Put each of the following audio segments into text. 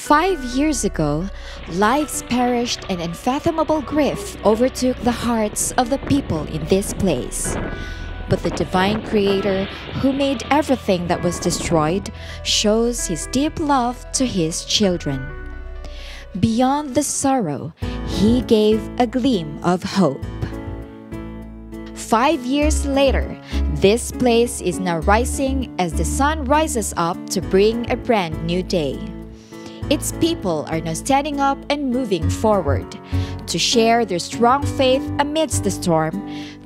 5 years ago, lives perished and unfathomable grief overtook the hearts of the people in this place. But the divine Creator, who made everything that was destroyed, shows his deep love to his children. Beyond the sorrow, he gave a gleam of hope. 5 years later, this place is now rising as the sun rises up to bring a brand new day. Its people are now standing up and moving forward to share their strong faith amidst the storm,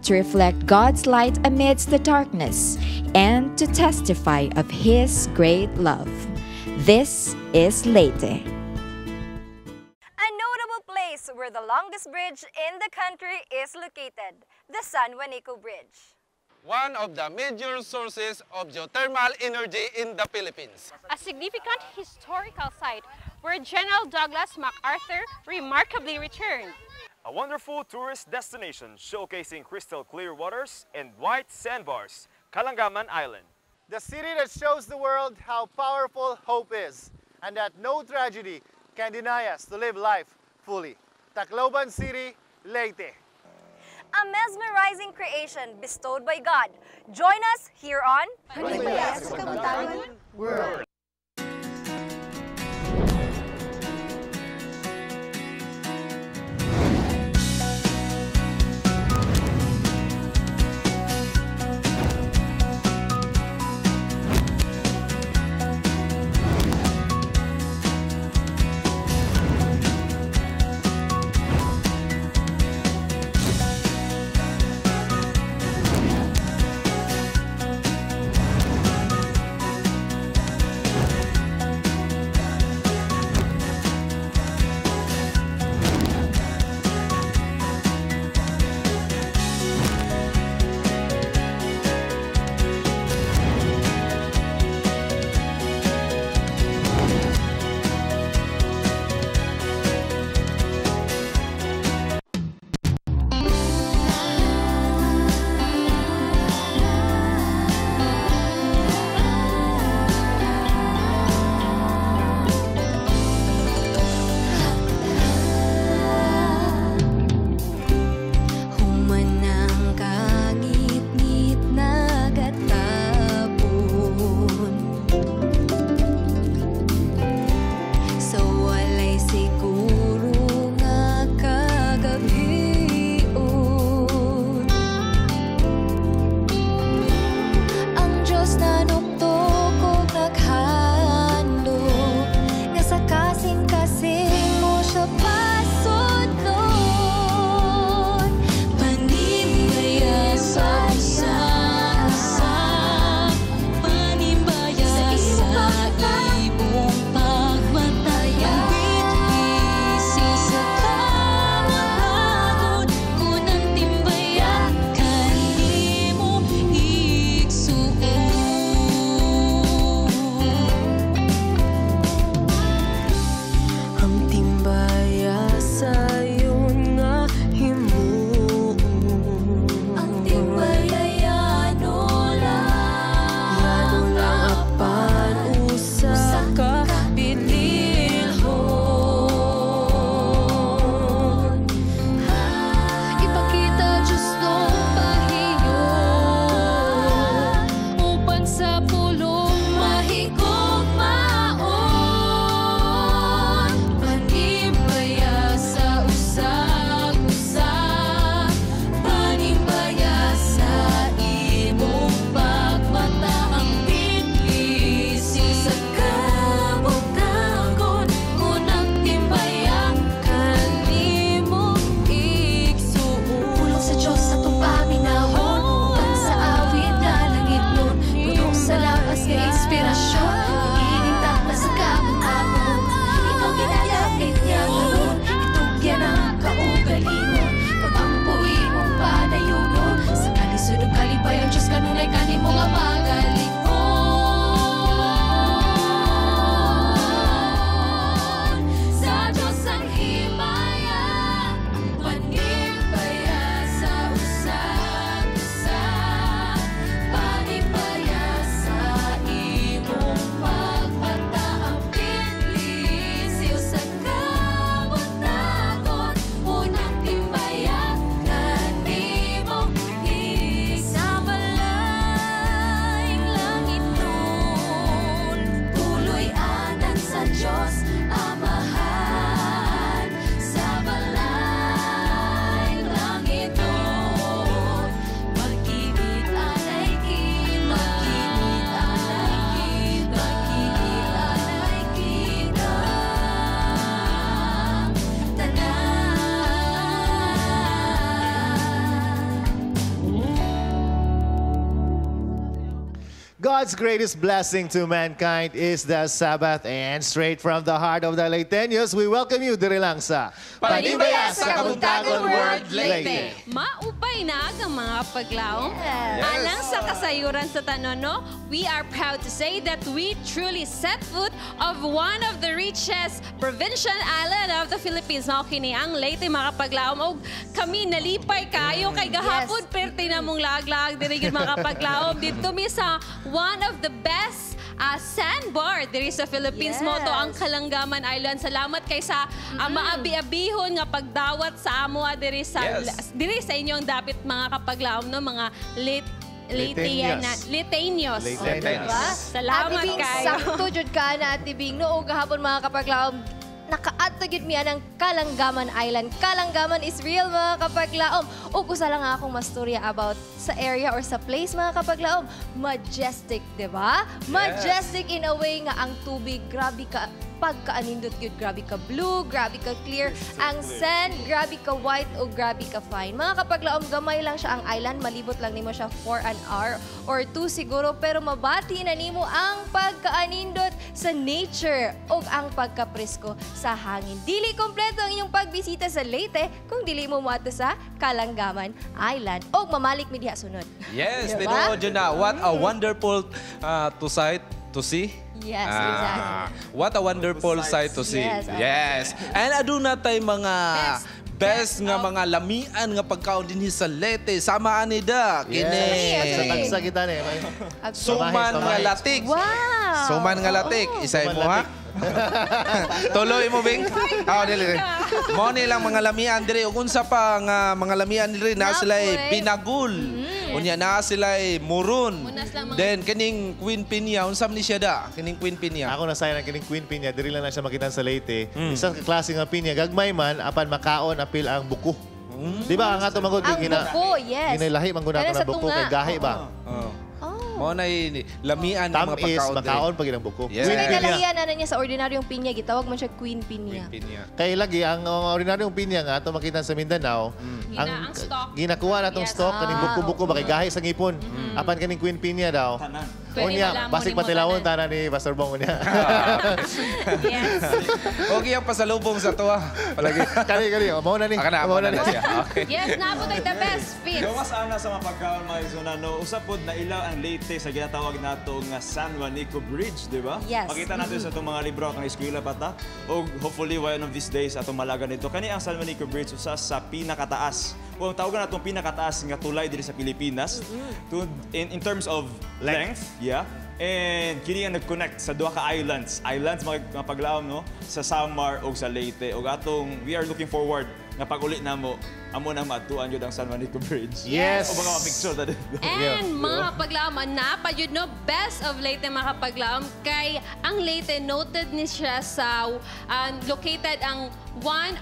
to reflect God's light amidst the darkness, and to testify of His great love. This is Leyte. A notable place where the longest bridge in the country is located, the San Juanico Bridge. One of the major sources of geothermal energy in the Philippines. A significant historical site where General Douglas MacArthur remarkably returned. A wonderful tourist destination showcasing crystal clear waters and white sandbars, Kalangaman Island. The city that shows the world how powerful hope is and that no tragedy can deny us to live life fully. Tacloban City, Leyte. A mesmerizing creation bestowed by God. Join us here on World. God's greatest blessing to mankind is the Sabbath. And straight from the heart of the Leyteños, we welcome you diri lang sa Panibaya sa Kabuntagon World, Leyte. Maupay na ang mga paglaom. Yes. Alang sa kasayuran sa tanan, no, we are proud to say that we truly set foot of one of the richest provincial island of the Philippines. Mao kini ang Leyte, mga kapaglaom. Og kami nalipay kaayo kay gahapon perti na mong laag-laag diri gyud, mga kapaglaom. Didto mi sa one of the best sandbar diri sa Philippines, mao to ang Kalanggaman Island. Salamat kay sa maabi-abihon nga pagdawat sa amo diri sa diri sa inyong dapit, mga kapaglaom, no, mga late Leyteños. Leyteños. Leyteños. Diba? Salamat Ate Bing, kayo. Sakto jud ka na, Ate Bing. No, gahapon, mga kapaglaom, nakaadto gyud mi anang Kalanggaman Island. Kalanggaman is real, mga kapaglaom. Ug usa lang nga akong masturya about sa area or sa place, mga kapaglaom. Majestic, di ba? Majestic in a way nga ang tubig, grabe ka pagkaanindot gyud, grabe ka blue, grabe ka clear. Ang sand, grabe ka white o grabe ka fine. Mga kapaglaom, gamay lang siya ang island, malibot lang nimo siya for an hour or two siguro, pero mabati na nimo ang pagkaanindot sa nature ug ang pagkapresko sa hangin. Dili kompleto ang inyong pagbisita sa Leyte kung dili mo moadto sa Kalanggaman Island. Og mamalik mi diha sunod. Yes, Diba? tinuod yun na. What a wonderful to sight to see. Yes, Ah, exactly. what a wonderful sight to see. Yes. Yes. And aduna tay mga Best. best nga mga lamian nga pagkaon dinhi sa Leyte. Sama ani da kini. Yes. Sa tagsa kita ni. Suman nga latik. Suman nga latik. Isay Suman mo ha. Tuloy mo, Bing. Ah, dili. Mo ni lang mga lamian diri ug unsa pa nga mga lamian diri na sila Napoy. Binagul. Unya na sila muron. Muna sila Then kining Queen Pinya, unsa man ni siya da? Kining Queen Pinya. Ako nasayang ang kining Queen Pinya, diri lang na siya makita sa Leyte. Isa ka klase nga pinya, gagmay man apan makaon apil ang buko. Di ba ang ato magod Ang gina buko, yes. Ginalahi man gud Kana nato sa ng buko tunga. kay gahi ba? Oh. Oh. Mo na lamian ng mga Tam is pagkaon diri. makaon pag ang buko. Yes. So, Queen kay Pinya. kalahian na niya sa ordinaryong pinya, gitawag man siya Queen Pinya. Queen Pinya. Kay lagi ang ordinaryong pinya nga ato makita sa Mindanao, Gina, ang stalk. ginakuha na tong stalk kaning buko-buko ba kay gahi sa ngipon. Apan kaning Queen Pinya daw. Tanan. Pwede Unya, malamon basig nimo patilawon tanan. tana ni Pastor Bong unya. Yes. Okay ang pasalubong sa tuwa. Palagi. Kani kani, mao na ni. Aka na, Mao mao na na siya. Okay. Yes, naabot ay the best fits. Gawas ana sa mga pagkaon, mga isuna, no, usap pod na ilaw ang Leyte sa ginatawag nato nga San Juanico Bridge, di ba? Yes. Makita natin sa itong mga libro atong eskwela pa ta. O hopefully one of these days atong malaga nito. Kani ang San Juanico Bridge usa sa pinakataas. O ang tawagan natong pinakataas nga tulay diri sa Pilipinas. In terms of length, yeah. And kini ang nag-connect sa duha ka islands. Islands, mga paglaom, no, sa Samar ug sa Leyte. Ug atong we are looking forward nga pag-uli namo amo nang maadtuan gyud ang San Juanico Bridge. Yes. O baka ma-picture ta dito. And mga kapaglaom, na pa yun, no, best of Leyte, mga kapaglaom, kay ang Leyte noted ni siya sa located ang one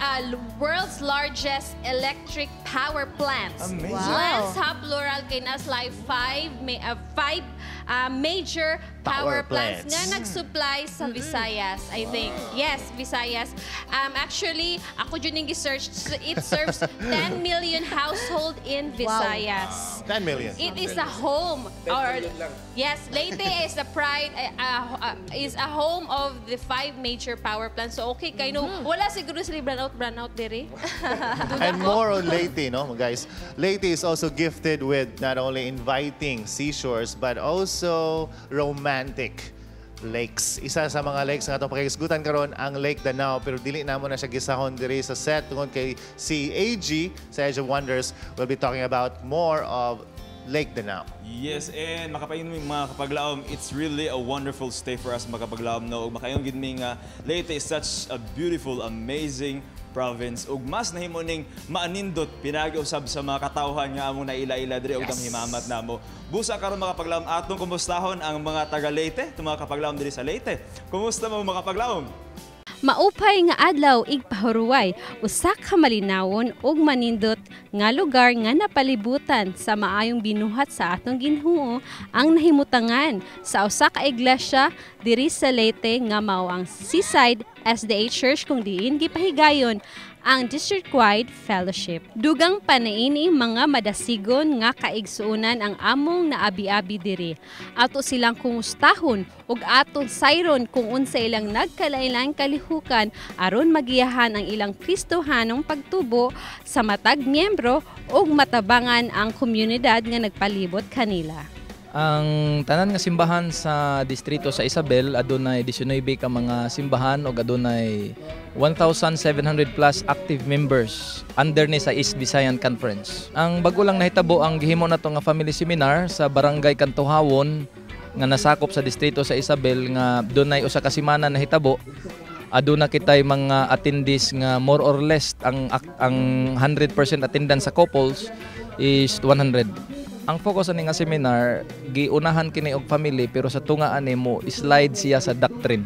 world's largest electric power plants. Amazing. Wow. Plants ha, plural, kay nas like five major power Power plants plants. nga nag-supply sa Visayas, I think. Yes, Visayas. Actually, ako dyan yung search, it serves 10 million household in Visayas. 10 million. It is a home or yes, Leyte is the pride is a home of the five major power plants. So okay kay no, wala siguro sila brown out diri. And more on Leyte, no, guys? Leyte is also gifted with not only inviting seashores, but also romantic lakes. Isa sa mga lakes nga atong pakigisgutan karon ang Lake Danao, pero dili namo na siya gisahon diri sa set tungod kay si AG sa Edge of Wonders will be talking about more of Lake Danao. Yes, and makapaingon mi, mga kapaglaom, it's really a wonderful stay for us, mga kapaglaom, no. Ug makaingon gid mi nga Leyte is such a beautiful, amazing province ug mas nahimo ning maanindot pinaagi usab sa mga katawhan nga among naila-ila diri ug yes. Himamat namo. Busa karon, mga kapaglaom, atong kumustahon ang mga taga Leyte, itong mga kapaglaom diri sa Leyte. Kumusta mo, mga kapaglaom? Maupay nga adlaw, igpahuruway, usa ka malinawon ug manindot nga lugar nga napalibutan sa maayong binuhat sa atong Ginoo ang nahimutangan sa usa ka iglesia diri sa Leyte nga mao ang Seaside SDA Church kung diin gipahigayon ang district-wide fellowship. Dugang pa niini, mga madasigon nga kaigsuonan ang among naabi-abi diri. Ato silang kungustahon ug atong sayron kung unsa ilang nagkalain kalihukan aron magiyahan ang ilang Kristohanong pagtubo sa matag miyembro ug matabangan ang komunidad nga nagpalibot kanila. Ang tanan nga simbahan sa distrito sa Isabel adunay 19 ka mga simbahan ug adunay 1,700 plus active members under ni sa East Visayan Conference. Ang bago lang nahitabo, ang gihimo nato nga family seminar sa Barangay Kantuhawon nga nasakop sa distrito sa Isabel nga dunay usa ka semana nahitabo. Aduna kitay mga attendees nga more or less ang 100% attendance sa couples is 100. Ang focus ani nga seminar, giunahan kini og family, pero sa tunga ani mo slide siya sa doctrine.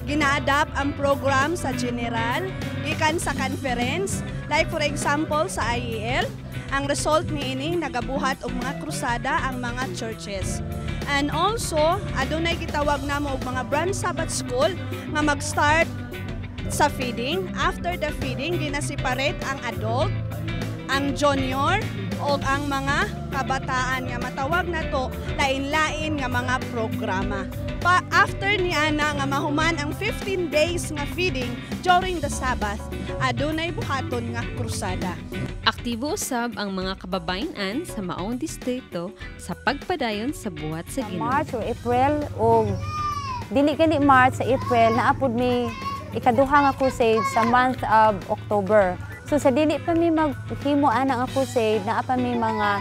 Gina-adapt ang program sa general gikan sa conference, like for example sa IEL. Ang result niini, nagabuhat og mga krusada ang mga churches. And also, adunay gitawag namo og mga branch Sabbath school nga mag-start sa feeding. After the feeding, gina-separate ang adult, ang junior o ang mga kabataan nga matawag nato lain-lain nga mga programa. Pa after ni ana nga mahuman ang 15 days nga feeding during the Sabbath, adunay buhaton nga krusada. Aktibo usab ang mga kababayen-an sa maong distrito sa pagpadayon sa buhat sa Ginoo. March or April o dili gani March, sa April naa pod mi ikaduha nga crusade sa month of October. So sa dili pa mi maghimo ana nga crusade, naa pa mi mga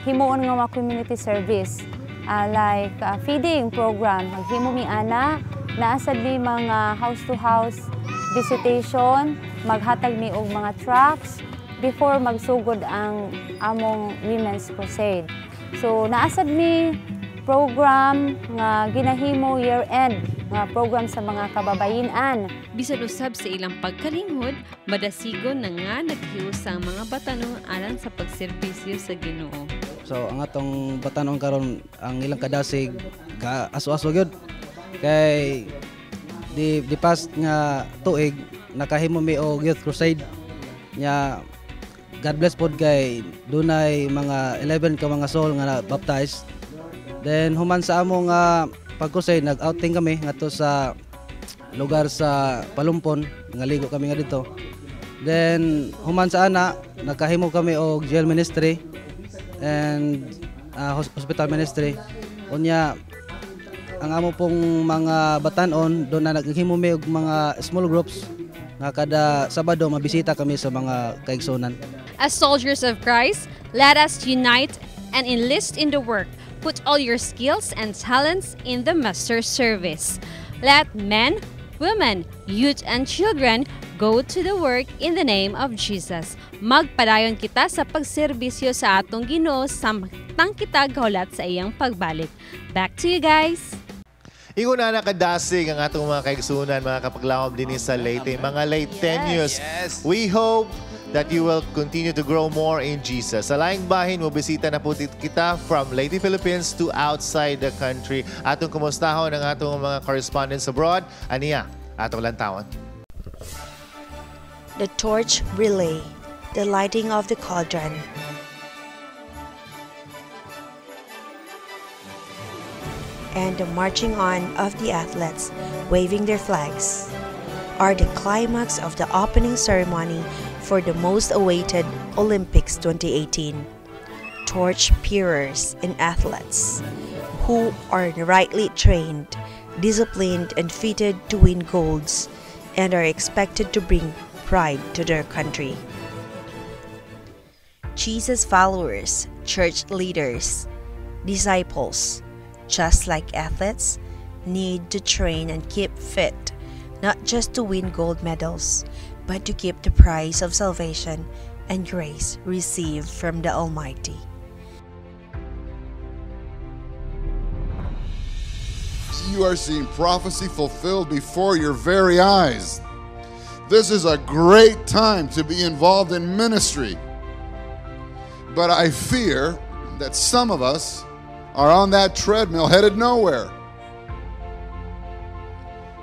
himuon nga mga community service, like feeding program. Maghimo mi ana, naa sad mi mga house to house visitation, maghatag mi og mga tracts before magsugod ang among women's crusade. So naa sad mi program nga ginahimo year-end nga program sa mga kababayen-an. Bisan usab sa ilang pagkalinghod, madasigon na nga naghiusa ang mga batanon alang sa pagserbisyo sa Ginoo. So ang atong batanon karon, ang ilang kadasig ka aso-aso gyud kay di past nga tuig nakahimo mi og youth crusade nya. God bless pod kay dunay mga 11 ka mga soul nga na baptized. Then human sa amo nga pag-crusade, nag-outing kami ngadto sa lugar sa Palumpon, nga ligo kami nga dito. Then human sa ana, nakahimo kami og jail ministry and hospital ministry. Unya ang amo pong mga batanon doon na naghimo mi og mga small groups nga kada Sabado mabisita kami sa mga kaigsunan. As soldiers of Christ, let us unite and enlist in the work. Put all your skills and talents in the Master's service. Let men, women, youth, and children go to the work in the name of Jesus. Magpadayon kita sa pagserbisyo sa atong Ginoo samtang kita gahulat sa iyang pagbalik. Back to you guys. Ingon na kadasig ang atong mga kaigsunan, mga kapaglawom din sa Leyte, mga Leyteños. We hope that you will continue to grow more in Jesus. Sa laing bahin, mo bisita na po kita from Leyte, Philippines to outside the country. Atong kumustahon ang atong mga correspondents abroad. Aniya, atong lantawon. The torch relay, the lighting of the cauldron, and the marching on of the athletes waving their flags are the climax of the opening ceremony for the most awaited Olympics 2018. Torch bearers and athletes who are rightly trained, disciplined, and fitted to win golds and are expected to bring pride to their country. Jesus followers, church leaders, disciples, just like athletes, need to train and keep fit, not just to win gold medals, but to keep the prize of salvation and grace received from the Almighty. You are seeing prophecy fulfilled before your very eyes. This is a great time to be involved in ministry. But I fear that some of us are on that treadmill headed nowhere.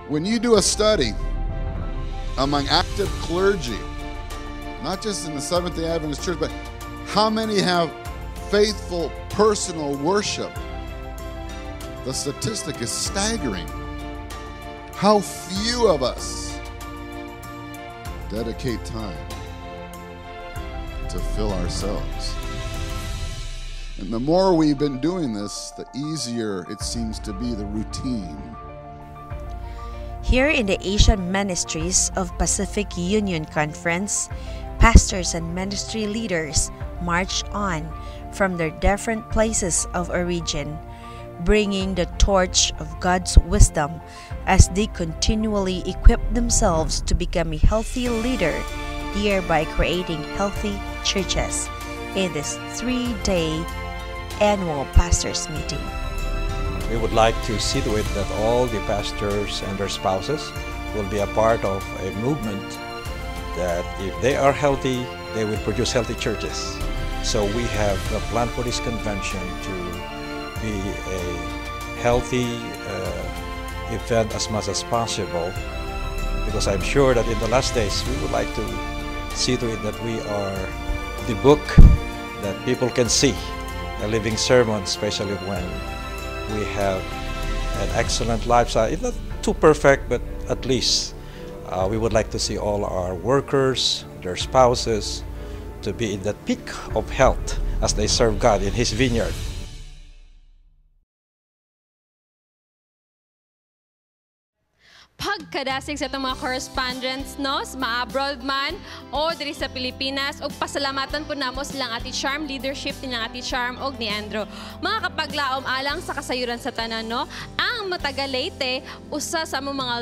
When you do a study among active clergy Not just in the Seventh-day Adventist Church, but how many have faithful personal worship? The statistic is staggering. How few of us dedicate time to fill ourselves. And the more we've been doing this, the easier it seems to be the routine. Here in the Asian Ministries of Pacific Union Conference, pastors and ministry leaders march on from their different places of origin, bringing the torch of God's wisdom as they continually equip themselves to become a healthy leader, thereby creating healthy churches in this 3-day annual pastors' meeting. We would like to see to it that all the pastors and their spouses will be a part of a movement that if they are healthy, they will produce healthy churches. So we have a plan for this convention to be a healthy event as much as possible, because I'm sure that in the last days we would like to see to it that we are the book that people can see, a living sermon, especially when we have an excellent lifestyle. It's not too perfect, but at least we would like to see all our workers, their spouses, to be in that peak of health as they serve God in His vineyard. Pagkadasig sa itong mga correspondents, no, sa mga abroad man o diri sa Pilipinas, og pasalamatan po namo silang Ate Charm, leadership nilang Ate Charm og ni Andrew. Mga kapaglaom, alang sa kasayuran sa tanan, no, ang Mataga Leyte, usa sa among mga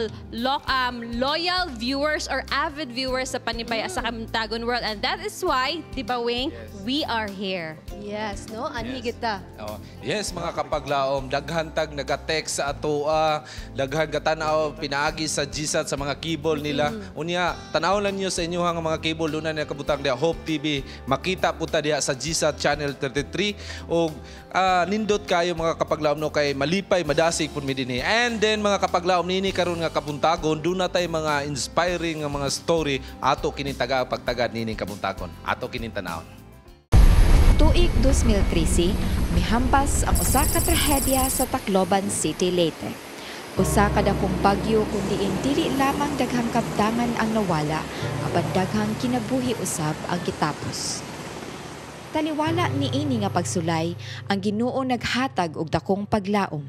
loyal viewers or avid viewers sa Panibaya sa Kabuntagon World. And that is why, di ba, Wing, Yes. we are here. Yes, no? Anhi Yes. kita. Oh, yes, mga kapaglaom, daghan tag naga-text sa atoa, daghan katanaw pinaagi sa GSAT sa mga cable nila. Unya, tanaw lang niyo sa inyong mga cable duna na kabutang diha Hope TV, makita po ta diha sa GSAT channel 33 og nindot kayo mga kapaglaom no kay malipay madasig pud mi dinhi. And then mga kapaglaom nini karon nga kabuntagon, duna tay mga inspiring nga mga story ato kining taga pagtagad nining kabuntagon. Ato kining tanawon. Tuig 2013, mihampas ang usa ka trahedya sa Tacloban City, Leyte. Usa ka dakong bagyo kung diin dili lamang daghang kabtangan ang nawala, apan daghang kinabuhi usab ang gitapos. Taliwala niini nga pagsulay, ang Ginoo naghatag og dakong paglaom.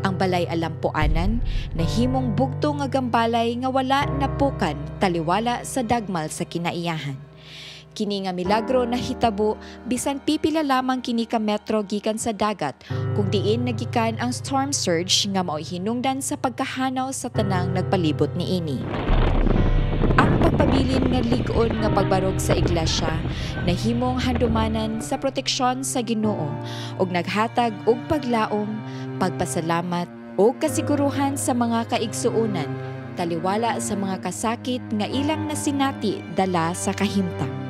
Ang balay alampuanan, nahimong bugto nga gambalay nga wala napukan taliwala sa dagmal sa kinaiyahan. Kini nga milagro nahitabo bisan pipila lamang kini ka metro gikan sa dagat kung diin nagikan ang storm surge nga mao'y hinungdan sa pagkahanaw sa tanang nagpalibot niini. Ang pagpabilin nga lig-on nga pagbarog sa iglesia nahimong handumanan sa proteksyon sa Ginoo ug naghatag og paglaom, pagpasalamat ug kasiguruhan sa mga kaigsuonan taliwala sa mga kasakit nga ilang nasinati dala sa kahimtang.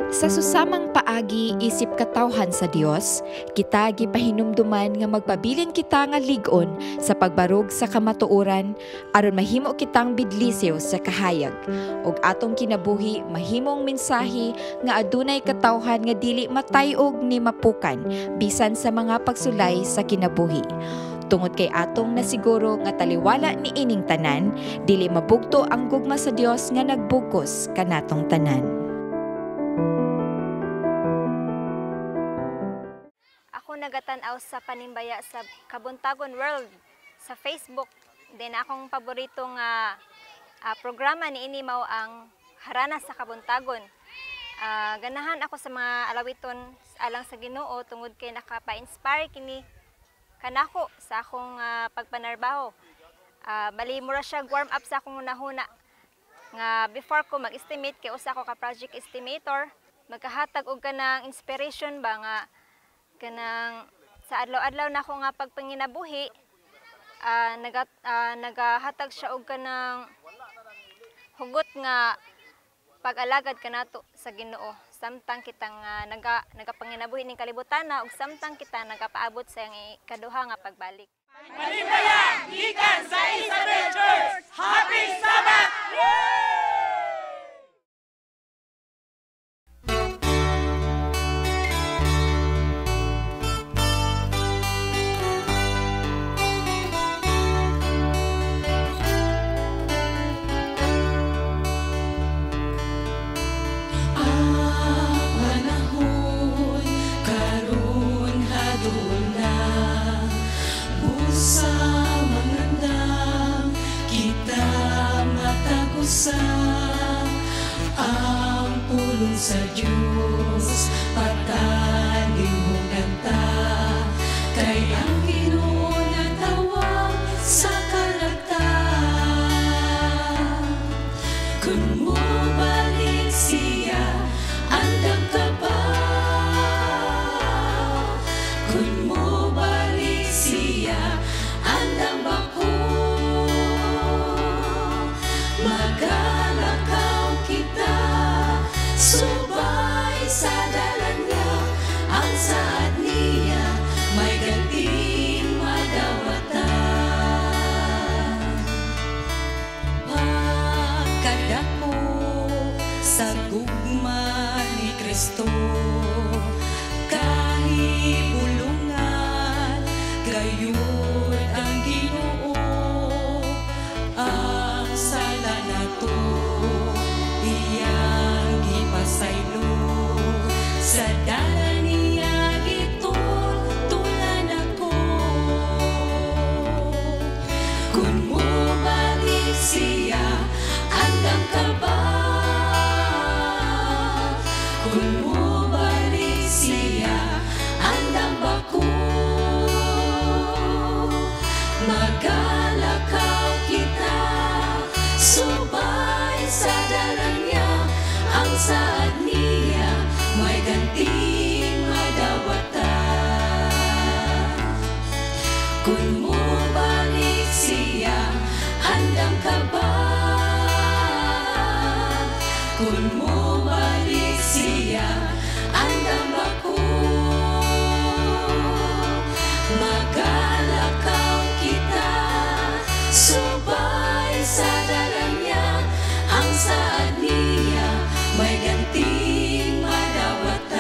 Sa susamang paagi isip katawhan sa Dios, kita gipahinumduman nga magpabilin kita nga lig-on sa pagbarog sa kamatuoran aron mahimo kitang bidlisiw sa kahayag ug atong kinabuhi mahimong mensahe nga adunay katawhan nga dili matay-og ni mapukan bisan sa mga pagsulay sa kinabuhi. Tungod kay atong nasiguro nga taliwala ni ining tanan, dili mabugto ang gugma sa Dios nga nagbugkos kanatong tanan. Ako nagatan-aw sa Panimbaya sa Kabuntagon World sa Facebook. Then akong paborito nga programa niini mao ang Harana sa Kabuntagon. Ganahan ako sa mga alawiton alang sa Ginoo tungod kay nakapa-inspire kini kanako sa akong pagpanarbaho. Bali mura siya warm up sa akong hunahuna nga before ko mag-estimate kay usa ko ka project estimator, magkahatag og kanang inspiration ba nga kanang sa adlaw-adlaw nako nga pagpanginabuhi, nagahatag siya og kanang hugot nga pag-alagad kanato sa Ginoo samtang kita nga nagapanginabuhi ning kalibutan na ug samtang kita nagapaabot sa iyang ikaduha nga pagbalik. Panimbaya gikan sa Isabel Church. Happy Sabbath! Sa Diyos, patalingugan ta, kay ang Ginoo natawag sa kalagtan. Kung mobalik siya, andam ka ba? Kung mobalik siya, andam ba ko? Magalakaw kita, subay sa dalan niya, ang saad niya, may ganting madawatan. Pagkadako sa gugma ni Kristo, kahibulungan gayud ang Ginoo, ang sala nato iyang gipasaylo, sa dalan niya gitultulan ako. Kung mobalik siya, andam ka ba? Kung mobalik siya, andam ba ko? Magalakaw kita, subay sa dalan niya, ang saad niya, may ganting madawatan. Kung mobalik siya, andam ka ba? Kung mobalik siya, andam ba ko? Magalakaw kita, subay sa dalan niya, ang saad niya, may ganting madawatan.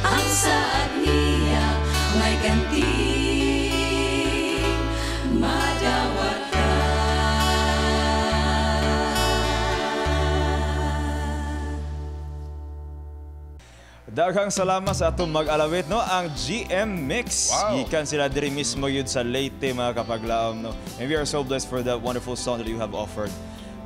Ang saad niya, may ganting madawatan. Daghang salamat sa atong mag-alawit, no, ang GM Mix. Wow. Gikan sila diri mismo yun sa Leyte, mga kapaglaom, no. And we are so blessed for that wonderful song that you have offered.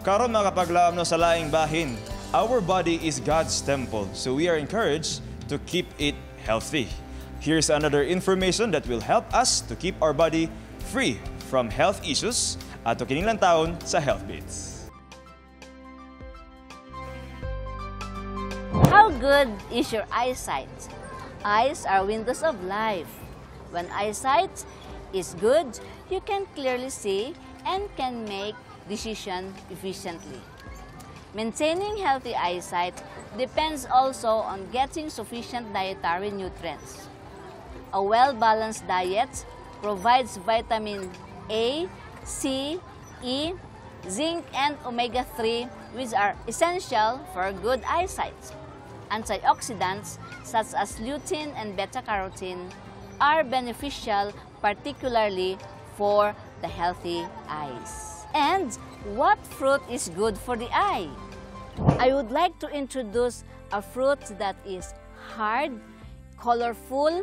Karon, mga kapaglaom, no, sa laing bahin, our body is God's temple, so we are encouraged to keep it healthy. Here's another information that will help us to keep our body free from health issues ato kining taon sa Health Beats. How good is your eyesight? Eyes are windows of life. When eyesight is good, you can clearly see and can make decisions efficiently. Maintaining healthy eyesight depends also on getting sufficient dietary nutrients. A well-balanced diet provides vitamin A, C, E, zinc, and omega-3, which are essential for good eyesight. Antioxidants such as lutein and beta-carotene are beneficial, particularly for the healthy eyes. And what fruit is good for the eye? I would like to introduce a fruit that is hard, colorful,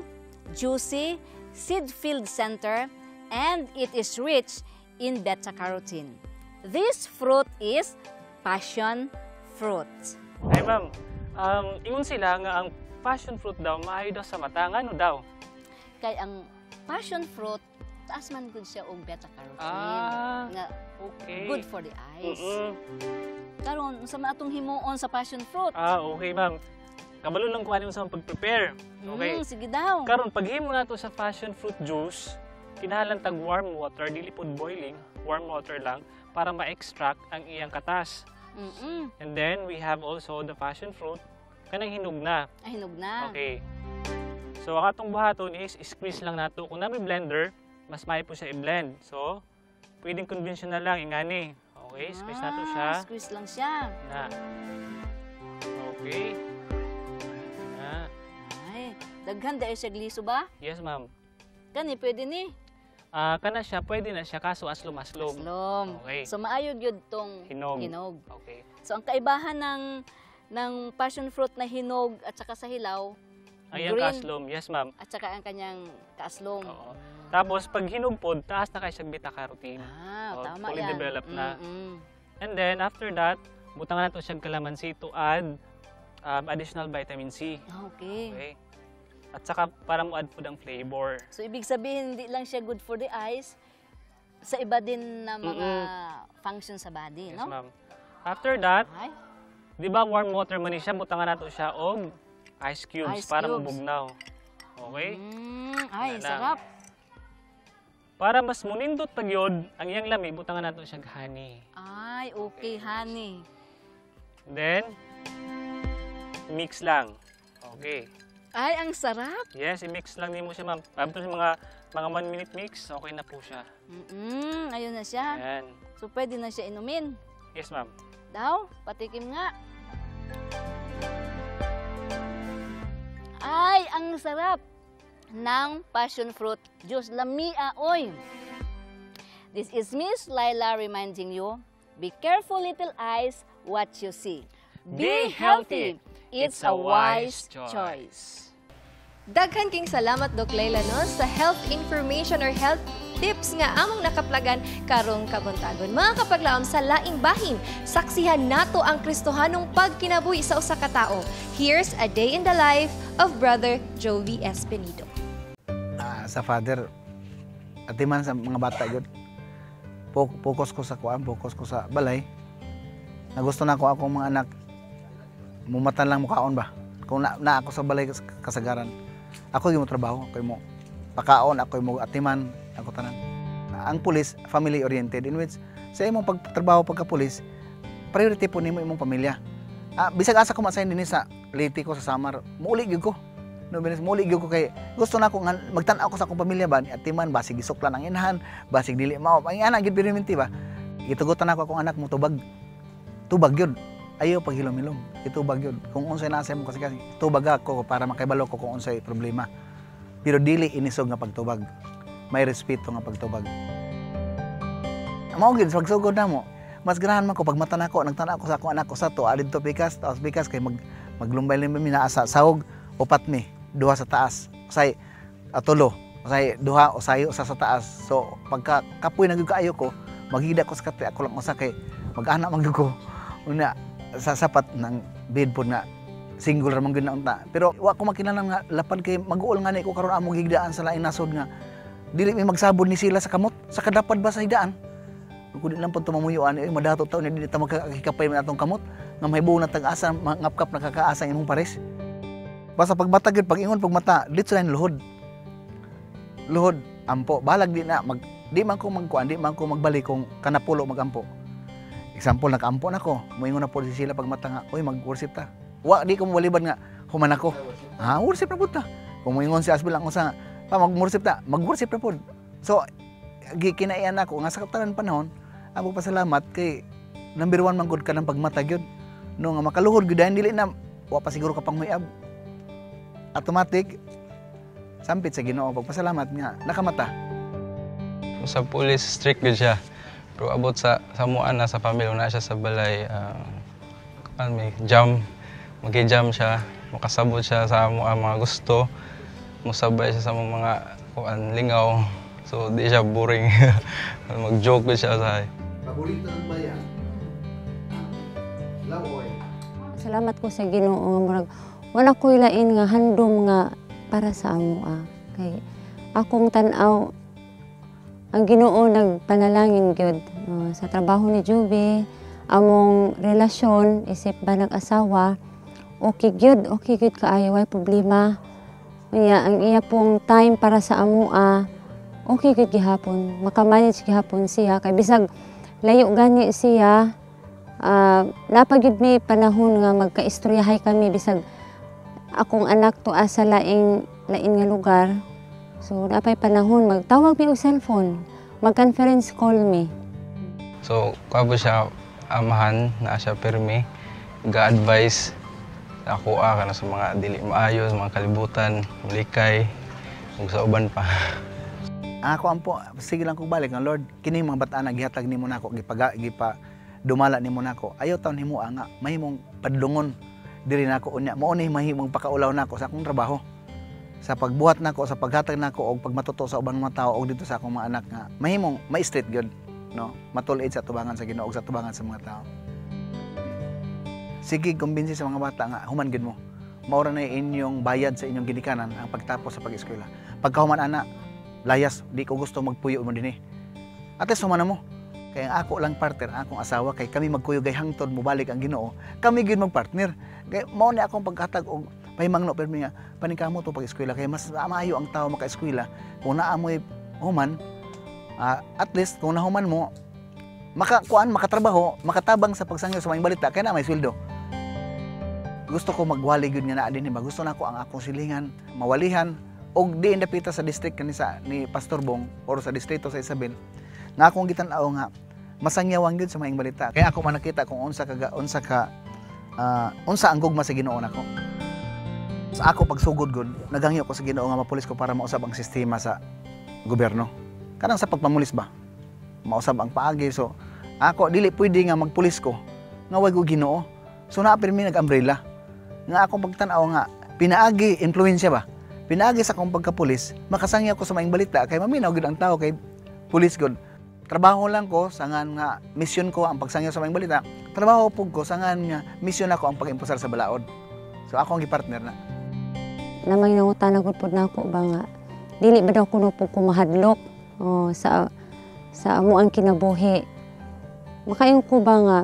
juicy, seed-filled center, and it is rich in beta-carotene. This fruit is passion fruit. Ay ma'am, ingon sila nga ang passion fruit daw maayo daw sa mata, ngano daw? Kay ang passion fruit, taas man gud siya og beta-carotene. Ah, nga okay. Good for the eyes. Karon, unsa man atong himuon sa passion fruit? Ah, okay ma'am. Kabalo lang ko ani sa pag-prepare. Okay. Sige daw. Karon paghimo nato sa passion fruit juice, kinahanglan tag warm water, dili pod boiling, warm water lang para ma-extract ang iyang katas. And then we have also the passion fruit kanang hinog na. Ay, hinog na. Okay. So ang atong buhaton is squeeze lang nato. Kung nami blender, mas maayo po siya i-blend. So pwedeng conventional lang ingani. Okay, squeeze nato siya. Squeeze lang siya. Na. Okay. Na. Ay, daghan dahil siya gliso ba? Yes, ma'am. Kani pwede ni? Kana siya, pwede na siya kaso aslom-aslom. Aslom. Okay. So maayo gyud tong hinog. Hinog. Okay. So ang kaibahan ng passion fruit na hinog at saka sa hilaw, ay, ang green, kaaslom. Yes, ma'am. At saka ang kanyang kaaslom. Oo. Tapos pag hinog pod, taas na kay siya beta-carotene. Ah, so, tama fully yan. Developed na. And then after that, Butangan nato siya kalamansi to add additional vitamin C. Okay. Okay. At saka para mo add food ang flavor. So ibig sabihin, hindi lang siya good for the eyes, sa iba din na mga function sa body, Yes, no? ma'am. After that, di ba warm water man ni siya, butangan nato siya og ice cubes Ice para cubes. mabugnaw. Okay? Ay, Wala lang. Sarap. Para mas munindot pag yun, ang iyang lami, butangan nato siya og honey. Ay, okay, honey. Then, mix lang. Okay. Ay, ang sarap. Yes, i-mix lang din mo siya, ma'am. Abot sa mga 1 minute mix, okay na po siya. Ayun na siya. Ayan. So, pwede na siya inumin. Yes, ma'am. Daw, patikim nga. Ay, ang sarap ng passion fruit juice. Lamia, oy. This is Miss Laila reminding you, be careful, little eyes, what you see. Be healthy. It's a wise choice. Daghan king salamat, Doc Leila, no, sa health information or health tips nga among nakaplagan karong kabuntagon. Mga kapaglaom, sa laing bahin, saksihan nato ang Kristohanong pagkinabuhi sa usa ka tao. Here's a day in the life of Brother Jovi Espenido. Sa father, atiman sa mga bata gyud. Focus ko sa kuan, focus ko sa balay. Nagusto na ko akong mga anak mumatan lang mukaon ba. Kung na ako sa balay kasagaran, ako yung trabaho, ako yung pakaon, ako yung atiman, ako tanan. Ang pulis, family oriented, in which sa imong pagtrabaho pagka-pulis, priority po nimo imong pamilya. Bisag asa ko ma-assign dinhi sa Leyte ko sa Samar, muuli gyud ko. No, binis, muuli gyud ko kay gusto na ako nga magtan-aw ko sa akong pamilya ba, atiman basig gisuklan ang inahan, basig dili mao. Ang anak gyud pirminti ba. Gitugutan ako akong anak mo tubag. Tubag gyud. Ayaw paghilom-hilom. Itubag yun. Kung unsay nasa mo kasi tubag ako para makibalo ko kung unsay problema. Pero dili inisog nga pagtubag. May respeto nga pagtubag. Mao gid pagsugod namo. Mas ganahan man ko pag mata nako, nagtan-aw ko sa akong anak ko sa to, adto pikas, taas pikas kay maglumbay mi naa sa sahog, upat mi, duha sa taas. Usay atulo, usay duha, usay usa sa taas. So pagka kapoy na gyud kaayo ko, maghida ko sa katre ako lang usa kay mag-anak man gyud ko. Una sa sapat ng bed po na single ra man gyud na unta. Pero wa ko makilala nga lapad kay mag-uol nga ni ko karon among higdaan sa laing nasod nga dili mi magsabon ni sila sa kamot sa kadapad ba sa higdaan. Kung di lang po tumamuyuan, eh, madato taon, hindi ta magkakikapay man atong kamot nga mahibuo na tag-asa, ngapkap nakakaasa ang imong pares. Basta pagmata gyud, pag-ingon pagmata, dito na luhod. Luhod, ampo, balag di na mag, di man ko magkuan, di man ko magbalik kung kanapulo magampo. Example, nakaampo na ko, moingon na po si sila pagmata nga, oy, mag-worship ta. Wa, di ko mawaliban nga, human ako. Ha, worship na po ta. Kung moingon si Asbel ang usa nga, pa, mag-worship ta, mag-worship na po. So, kinaian ako, nga sa tanan panahon, ako pasalamat kay number 1 man gud ka ng pagmata gyud. No, nga makaluhod gyud dahil dili na, wa pa siguro ka pang huyab. Automatic, sampit sa Ginoo, pagpasalamat nga, nakamata. Sa police, strict gyud siya. Pero abot sa samuan na sa family, na siya sa balay, may jam, magi-jam siya, makasabot siya sa mga gusto, musabay siya sa mga kuan lingaw. So di siya boring. Mag-joke siya sa. Paborito ng bayan. Lawoy. Salamat ko sa Ginoo murag wala ko'y lain nga handom nga para sa amoa. Kay akong tan-aw ang Ginoo nagpanalangin gyud sa trabaho ni Juby, among relasyon isip ba nag-asawa, okay gyud kaayo way problema. Unya ang iya pong time para sa amoa, okay gyud gihapon, makamanage gihapon siya kay bisag layo gani siya. Napagid mi panahon nga magkaistoryahay kami bisag akong anak tuwa sa laing lain nga lugar. So napay panahon magtawag mi og cellphone, mag-conference call mi. So kuha siya amahan na siya pirmi ga-advise ako kana sa mga dili maayo, sa mga kalibutan, malikay ug sa uban pa. Ako ampo, sige lang kog balik nga Lord, kini mga bataan na gihatag nimo nako, gipa dumala nimo nako. Ayaw taon himo nga mahimong padlungon diri nako unya. Mao ni mahimong pakaulaw nako sa akong trabaho. Sa pagbuhat nako, sa paghatag nako og pagmatuto sa ubang mga tawo og dito sa akong mga anak nga mahimong ma-straight gyud, no? Matul-id sa tubangan sa Ginoo og sa tubangan sa mga tawo. Sige, kumbinsi sa mga bata nga human gid mo. Maura na inyong bayad sa inyong ginikanan ang pagtapos sa pag-eskwela. Pagkahuman ana, layas, di ko gusto magpuyo mo dinhi. At least human na mo. Kaya ang ako lang partner, ang akong asawa, kay kami magkuyog ay hangtod mobalik ang Ginoo, kami gyud magpartner. Kay mao ni akong paghatag og pahimangno permi nga paningkamot to pag-eskwela kay mas maayo ang tao maka-eskwela kung naa mo'y human, at least kung nahuman mo makakuan, makatrabaho, makatabang sa pagsangyo sa maayong balita kay na may sweldo. Gusto ko magwali gyud nga naa dinhi ba. Gusto nako ang akong silingan mawalihan og di indapita sa district kani sa ni Pastor Bong or sa distrito sa Isabel nga akong gitan-aw nga masangyawan gyud sa maayong balita. Kaya ako man nakita kung unsa ang gugma sa Ginoo nako. Sa ako pagsugod gud, nagangyo ko sa Ginoo nga mapulis ko para mausab ang sistema sa gobyerno. Kanang sa pagpamulis ba? Mausab ang paagi. So ako dili pwede nga magpulis ko nga way ko Ginoo. So naa pirmi nag-umbrella. Nga akong pagtan-aw nga pinaagi influensya ba? Pinaagi sa akong pagkapulis, makasangya ko sa maayong balita kay maminaw gid ang tao kay pulis gud. Trabaho lang ko sangan nga misyon ko ang pagsangya sa maayong balita. Trabaho pug ko sangan nga misyon ako ang pag-impusar sa balaod. So ako ang gipartner na. Namay nangutana gud pud nako ba nga dili ba daw kuno pud ko mahadlok sa amo ang kinabuhi. Makaingon ko ba nga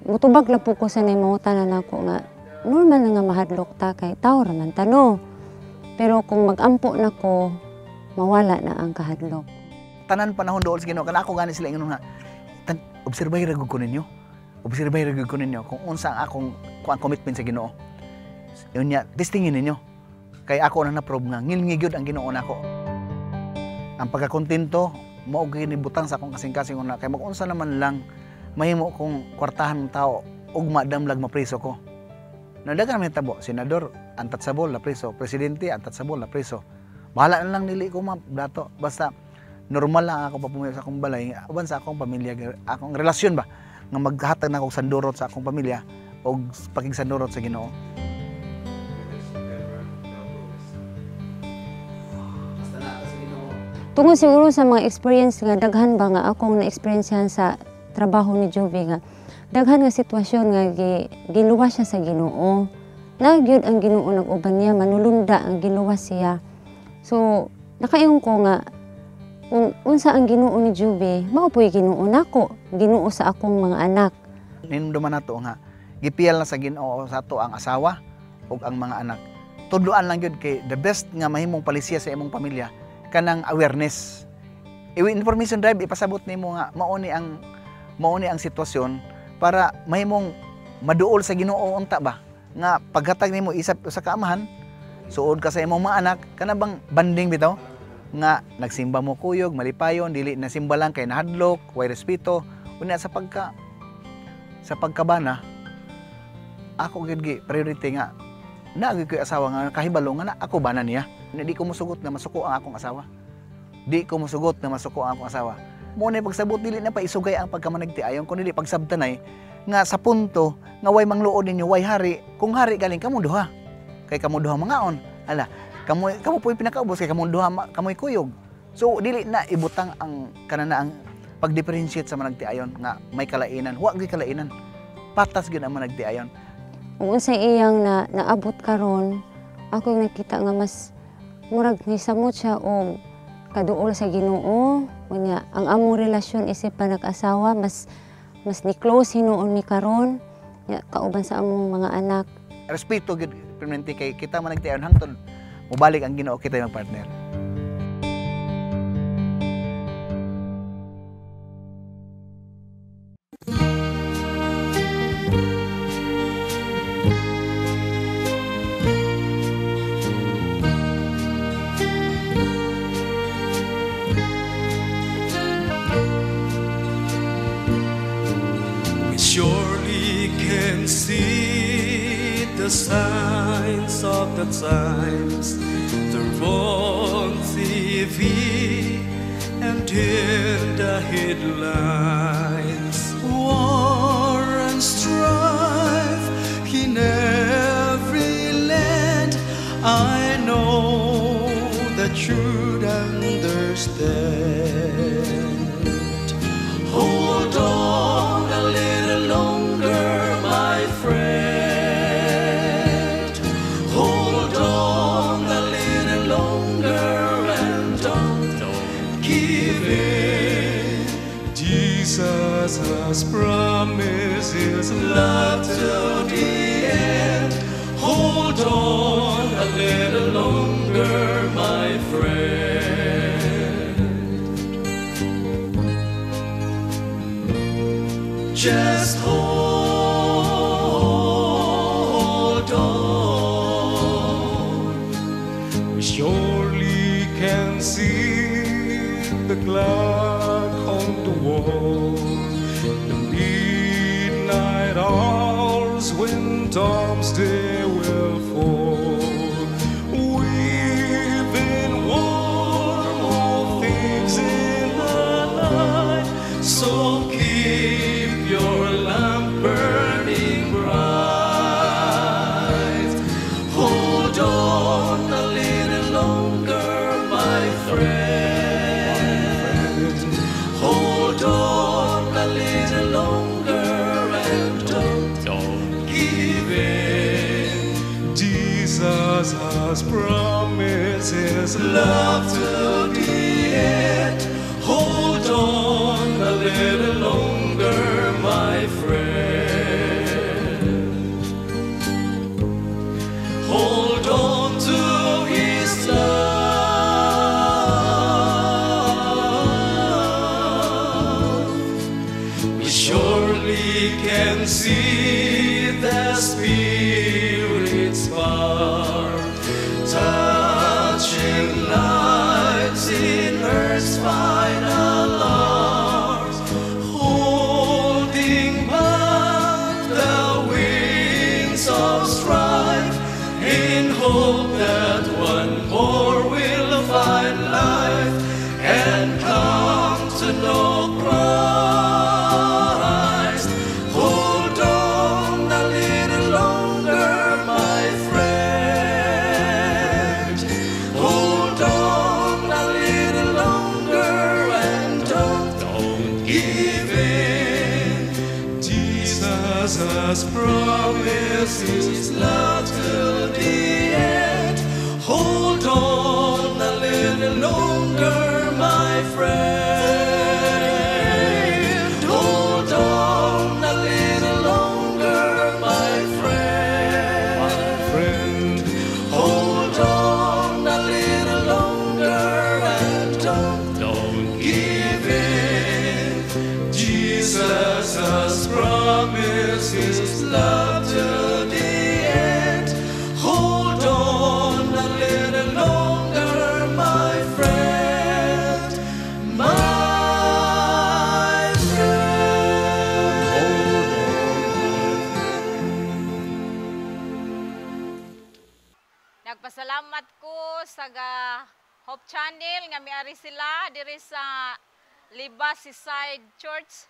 mutubag lang po ko sa mangutana nako nga normal na nga mahadlok ta kay tao ra man ta no. Pero kung magampo na ko, mawala na ang kahadlok. Tanan panahon dool sa Ginoo kana ako gani sila ingon nga obserbay ra gud ko ninyo. Obserbay ra gud ko ninyo kung unsa ang akong kuan commitment sa Ginoo. Unya, testingin ninyo. Kay ako na na-prove nga ngilngi gyud ang Ginoo nako. Ang pagkakontento mao gyud ni butang sa akong kasing-kasing una kay mag-unsa naman lang mahimo kong kwartahan ng tao ugma damlag mapriso ko. Nadagan man tabo, senador antatsabol na preso, presidente antatsabol na preso. Bahala na lang nili ko ma'am dato basta normal lang ako papumayo sa akong balay uban sa akong pamilya, akong relasyon ba nga maghatag na akong sandurot sa akong pamilya og pakigsandurot sa Ginoo. Tungod siguro sa mga experience nga daghan ba nga akong na-experiencehan sa trabaho ni Juvie nga daghan nga sitwasyon nga giluwas siya sa Ginoo. Na gyud ang Ginoo nag-uban niya, manulunda ang giluwas siya. So nakaingon ko nga kung unsa ang Ginoo ni Juvie, mao po'y Ginoo nako, Ginoo sa akong mga anak. Ninumduman nato nga gipiyal na sa Ginoo sa ato ang asawa ug ang mga anak. Tudloan lang gyud kay the best nga mahimong palisiya sa imong pamilya kanang awareness. Information drive ipasabot nimo nga mao ni ang sitwasyon para mahimong maduol sa Ginoo unta ba nga paghatag nimo isa sa kaamahan suod ka sa imong mga anak kana bang banding bitaw nga nagsimba mo kuyog malipayon dili na simba lang kay nahadlok way respeto unya sa pagkabana ako gid gi priority nga naa gyud koy asawa nga kahibalo nga na ako bana niya. Di ko musugot na masuko ang akong asawa. Di ko musugot na masuko ang akong asawa. Mo na pagsabot dili na paisugay ang pagkamanagti ayon kun dili pagsabtanay nga sa punto nga way mangluod ninyo way hari kung hari galing kamo duha. Kay kamo duha mangaon. Ala, kamo po'y pinakaubos kay kamo duha kamoy kuyog. So dili na ibutang ang kanana ang pag-differentiate sa managti ayon nga may kalainan. Wa gyud kalainan. Patas gyud ang managti ayon. Kung unsay iyang naabot karon, ako nakita nga mas murag nisamot siya og kaduol sa Ginoo. Unya, ang among relasyon isip pa nag-asawa, mas ni close hinuon mi karon, nya kauban sa among mga anak. Respeto gyud permanente kay kita managtiayon hangtod mobalik ang Ginoo kita yung partner. Surely can see the signs of the times, they're on TV and in the headlines. War and strife in every land. I know that you'd understand. Hold on a little longer, my has promised His love till the end. Hold on a little longer, my friend. Just hold on. We surely can see the clock on the wall. The midnight hours when doomsday will fall. We've been warned of thieves in the night, so keep your lamp burning bright. Hold on a little longer, my friend. Hold on a little longer and don't give in. Jesus has promised His love to the end. Hold on a little longer, my friend. Hold on to His love. We surely can see the Spirit's power touching lives in earth's final hours, holding back the winds of strife in hope that one more will find life and come to know Christ. Hold on a little longer, my friend. Hold on a little longer and don't give in. Jesus has promised His love till the end. Hold on a little longer, my friend. Hold on a little longer, my friend. Hold on a little longer and don't give in. Jesus has promised His love till the end. Hold on a little longer, my friend. My friend. Nagpasalamat ko sa ga Hope Channel nga miari sila diri sa Liba Seaside Church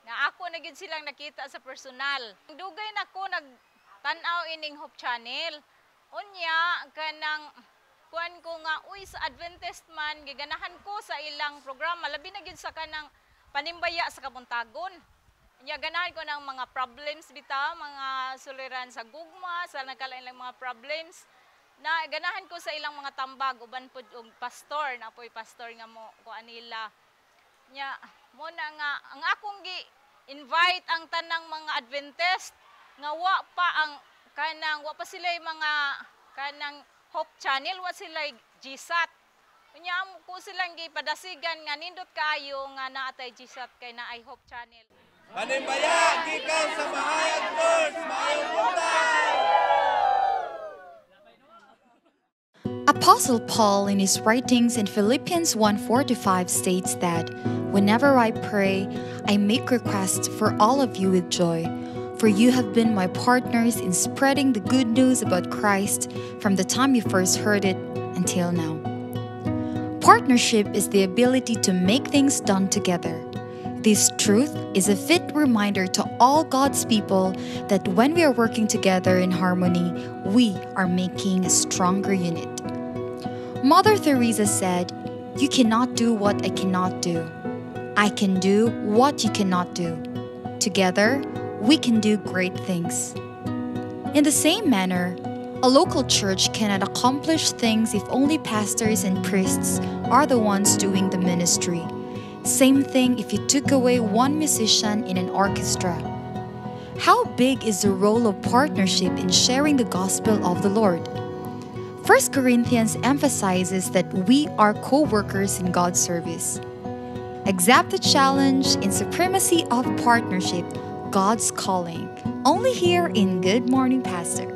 nga ako na gyud silang nakita sa personal. Dugay na ko nagtan-aw ining Hope Channel. Unya kanang kuan ko nga uy, sa Adventist man giganahan ko sa ilang programa, labi na gyud sa kanang panimbaya sa kabuntagon. Nya ganahan ko ng mga problems bitaw, mga suliran sa gugma, sa nagkalain mga problems na ganahan ko sa ilang mga tambag, uban pud og pastor na poy pastor nga mo kuan nila. Nya mo na nga ang akong gi invite ang tanang mga Adventist nga wa pa ang kanang wa pa sila mga kanang Hope Channel, wa sila GSAT. Unya amo ko silang gipadasigan nga nindot kaayo nga naa tay GSAT kay naay Hope Channel. Panimbaya gikan sa Mahayag Church, maayong buntag! Apostle Paul in his writings in Philippians 1:4-5 states that, "Whenever I pray, I make requests for all of you with joy, for you have been my partners in spreading the good news about Christ from the time you first heard it until now." Partnership is the ability to make things done together. This truth is a fit reminder to all God's people that when we are working together in harmony, we are making a stronger unit. Mother Teresa said, "You cannot do what I cannot do. I can do what you cannot do. Together, we can do great things." In the same manner, a local church cannot accomplish things if only pastors and priests are the ones doing the ministry. Same thing if you took away one musician in an orchestra. How big is the role of partnership in sharing the gospel of the Lord? 1 Corinthians emphasizes that we are co workers in God's service. Accept the challenge in supremacy of partnership, God's calling. Only here in Good Morning Pastor.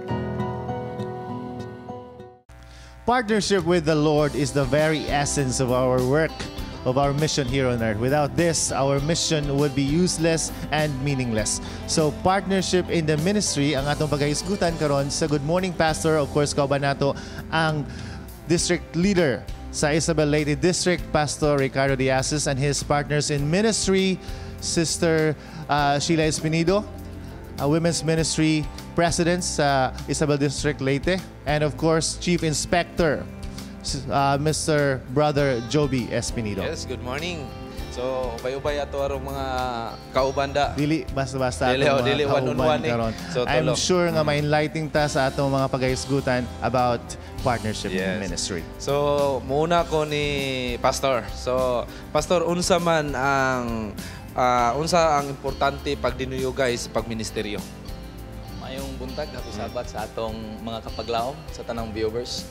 Partnership with the Lord is the very essence of our work, of our mission here on earth. Without this, our mission would be useless and meaningless. So, partnership in the ministry ang atong pagahisgutan karon sa Good Morning Pastor. Of course, kauban nato ang district leader sa Isabel Leyte District, Pastor Ricardo Diasis, and his partners in ministry, Sister Sheila Espinido, Women's Ministry President sa Isabel District Leyte, and of course, Chief Inspector, Mr. Brother Joby Espinido. Yes, good morning. So, ubay-ubay ato arong mga kaubanda. Dili basta-basta Dili, atong oh, mga dili, one on kauban one eh. karon. So, I'm tulo. sure nga ma-enlightening ta sa atong mga paghisgutan about partnership in ministry. So, muna ko ni Pastor. So, Pastor, unsa man ang unsa ang importante pag dinuyugay sa pagministeryo? Mayong buntag, happy Sabbath sa atong mga kapaglaom, sa tanang viewers.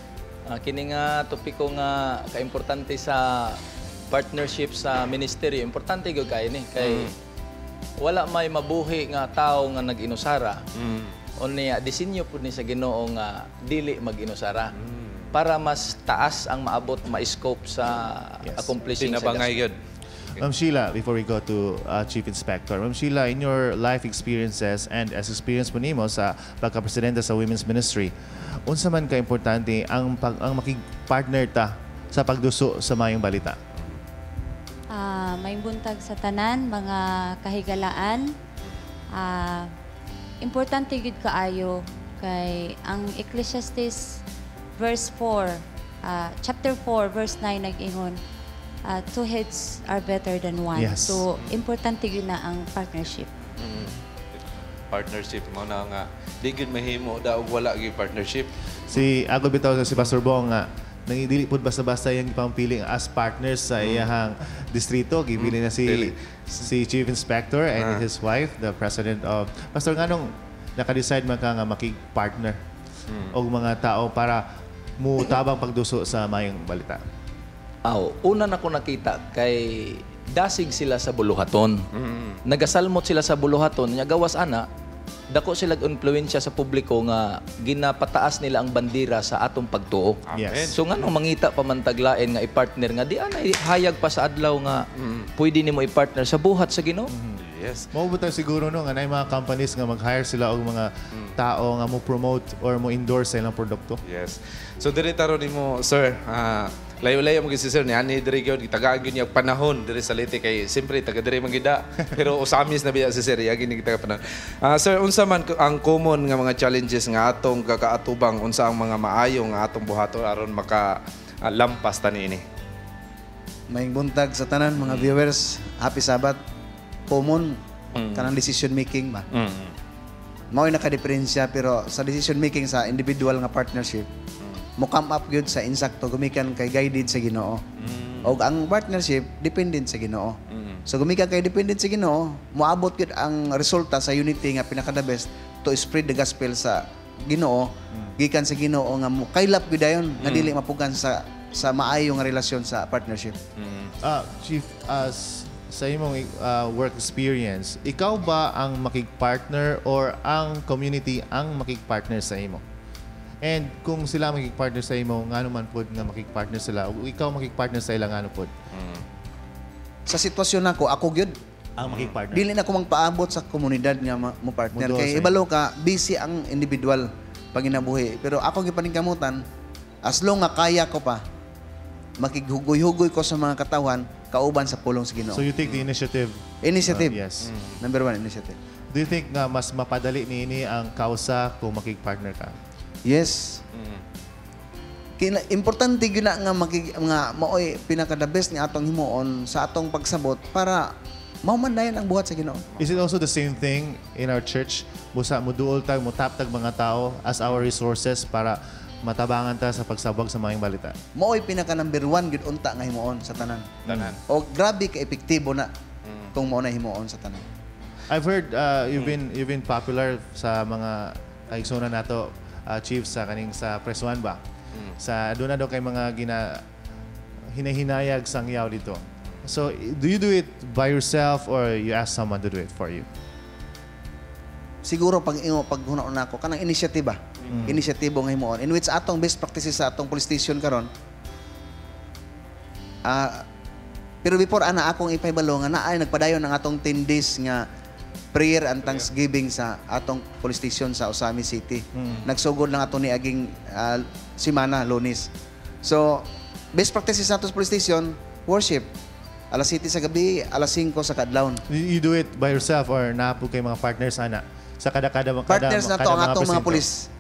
Kini nga topiko nga kaimportante sa partnership sa ministeryo, importante gyud kaayo ni kay wala may mabuhi nga tao nga nag-inusara. Unya disenyo pud ni sa Ginoo nga dili mag-inusara para mas taas ang maabot, ma-scope sa accomplishing sa Tinabangay gospel. gyud. Ma'am Sheila, before we go to Chief Inspector, Ma'am Sheila, in your life experiences and as experience mo nimo sa pagka-presidente sa Women's Ministry, unsa man ka-importante ang makig-partner ta sa pagduso sa mayong balita? May buntag sa tanan, mga kahigalaan. Importante gyud kaayo kay ang Ecclesiastes verse 4, chapter 4 verse 9 nag-ingon, two heads are better than one. So importante gyud na ang partnership. Partnership mo na nga di gyud mahimo da og wala gyud partnership. Si ako bitaw sa si Pastor Bong nga nangidili pud basta-basta yung ipampiling as partners sa iyahang distrito. Gipili na si Dili. Si Chief Inspector and his wife, the president of Pastor, nganong naka-decide man ka nga makig-partner og mga tao para mutabang pagduso sa mayong balita? Aw, una na ko nakita kay dasig sila sa buluhaton. Nagasalmot sila sa buluhaton, nya gawas ana, dako sila influensya sa publiko nga ginapataas nila ang bandera sa atong pagtuo. Amen. So nganong mangita pa man taglain nga i-partner nga di anay hayag pa sa adlaw nga pwede nimo i-partner sa buhat sa Ginoo. Yes. Mao ba tayo siguro no nga naay mga companies nga mag-hire sila og mga tao nga mo promote or mo endorse sa ilang produkto? Yes. So diri taron nimo, sir, layo-layo mo gyud si sir ni ani diri gyud gitagaan gyud niya og panahon diri sa Leyte kay siyempre taga diri man gyud da. Pero Ozamiz na biya si sir, yagi ni kita panahon. Sir, unsa man ang common nga mga challenges nga atong kakaatubang, unsa ang mga maayo nga atong buhaton aron maka lampas ta niini? Maayong buntag sa tanan mga viewers. Happy Sabbath. Common kanang decision making ba. Mao'y nakadiferensya, pero sa decision making sa individual nga partnership mo come up gyud sa insakto gumikan kay guided sa Ginoo. Og ang partnership dependent sa Ginoo. So gumikan kay dependent sa Ginoo, moabot gyud ang resulta sa unity nga pinaka the best to spread the gospel sa Ginoo gikan sa Ginoo nga mo kaylap gyud dayon nga dili mapugan sa maayo nga relasyon sa partnership. Chief, as sa imong work experience, ikaw ba ang makig-partner or ang community ang makig-partner sa imo? And kung sila makig-partner sa imo, ngano man pod nga makig-partner sila? O ikaw makig-partner sa ila, ngano pod? Sa sitwasyon nako, ako gyud ang makig-partner. Dili na ko magpaabot sa komunidad nga mo partner Muduol kay sa ibalo ka busy ang individual panginabuhi. Pero ako gipaningkamutan as long nga kaya ko pa makighugoy-hugoy ko sa mga katawhan kauban sa pulong sa Ginoo. So you take the initiative. Initiative. Yes. Number one, initiative. Do you think nga mas mapadali niini ang kausa kung makig-partner ka? Yes. Importante gyud na nga nga maoy pinaka the best nga atong himuon sa atong pagsabot para mao man dayon ang buhat sa Ginoo. Is it also the same thing in our church? Busa muduol tag, mutap tag mga tao as our resources para Matabangan ta sa pagsabwag sa maayong balita. Mao'y pinaka number one gyud unta nga himuon sa tanan. Tanan. O grabe ka epektibo na kung mao na himuon sa tanan. I've heard you've been popular sa mga kaigsunan nato, chiefs, sa kaning sa Presuan ba? Sa doon na daw kay mga gina hinahinayag sangyaw dito. So, do you do it by yourself or you ask someone to do it for you? Siguro pag imo pag huna nako kanang inisyatiba. Inisyatibo nga himuon in which atong best practices sa atong police station karon. Pero before ana, akong ipahibalo nga naay nagpadayon ang atong 10 days nga prayer and thanksgiving sa atong police station sa Ozamiz City. Nagsugod lang ato ni aging simana, Lunes. So, best practices sa atong police station, worship. Alas 7 sa gabi, alas 5 sa kadlawon. You do it by yourself or naa po kay mga partners ana sa kada-kada kada, Partners na to kada ang atong mga presinto? pulis.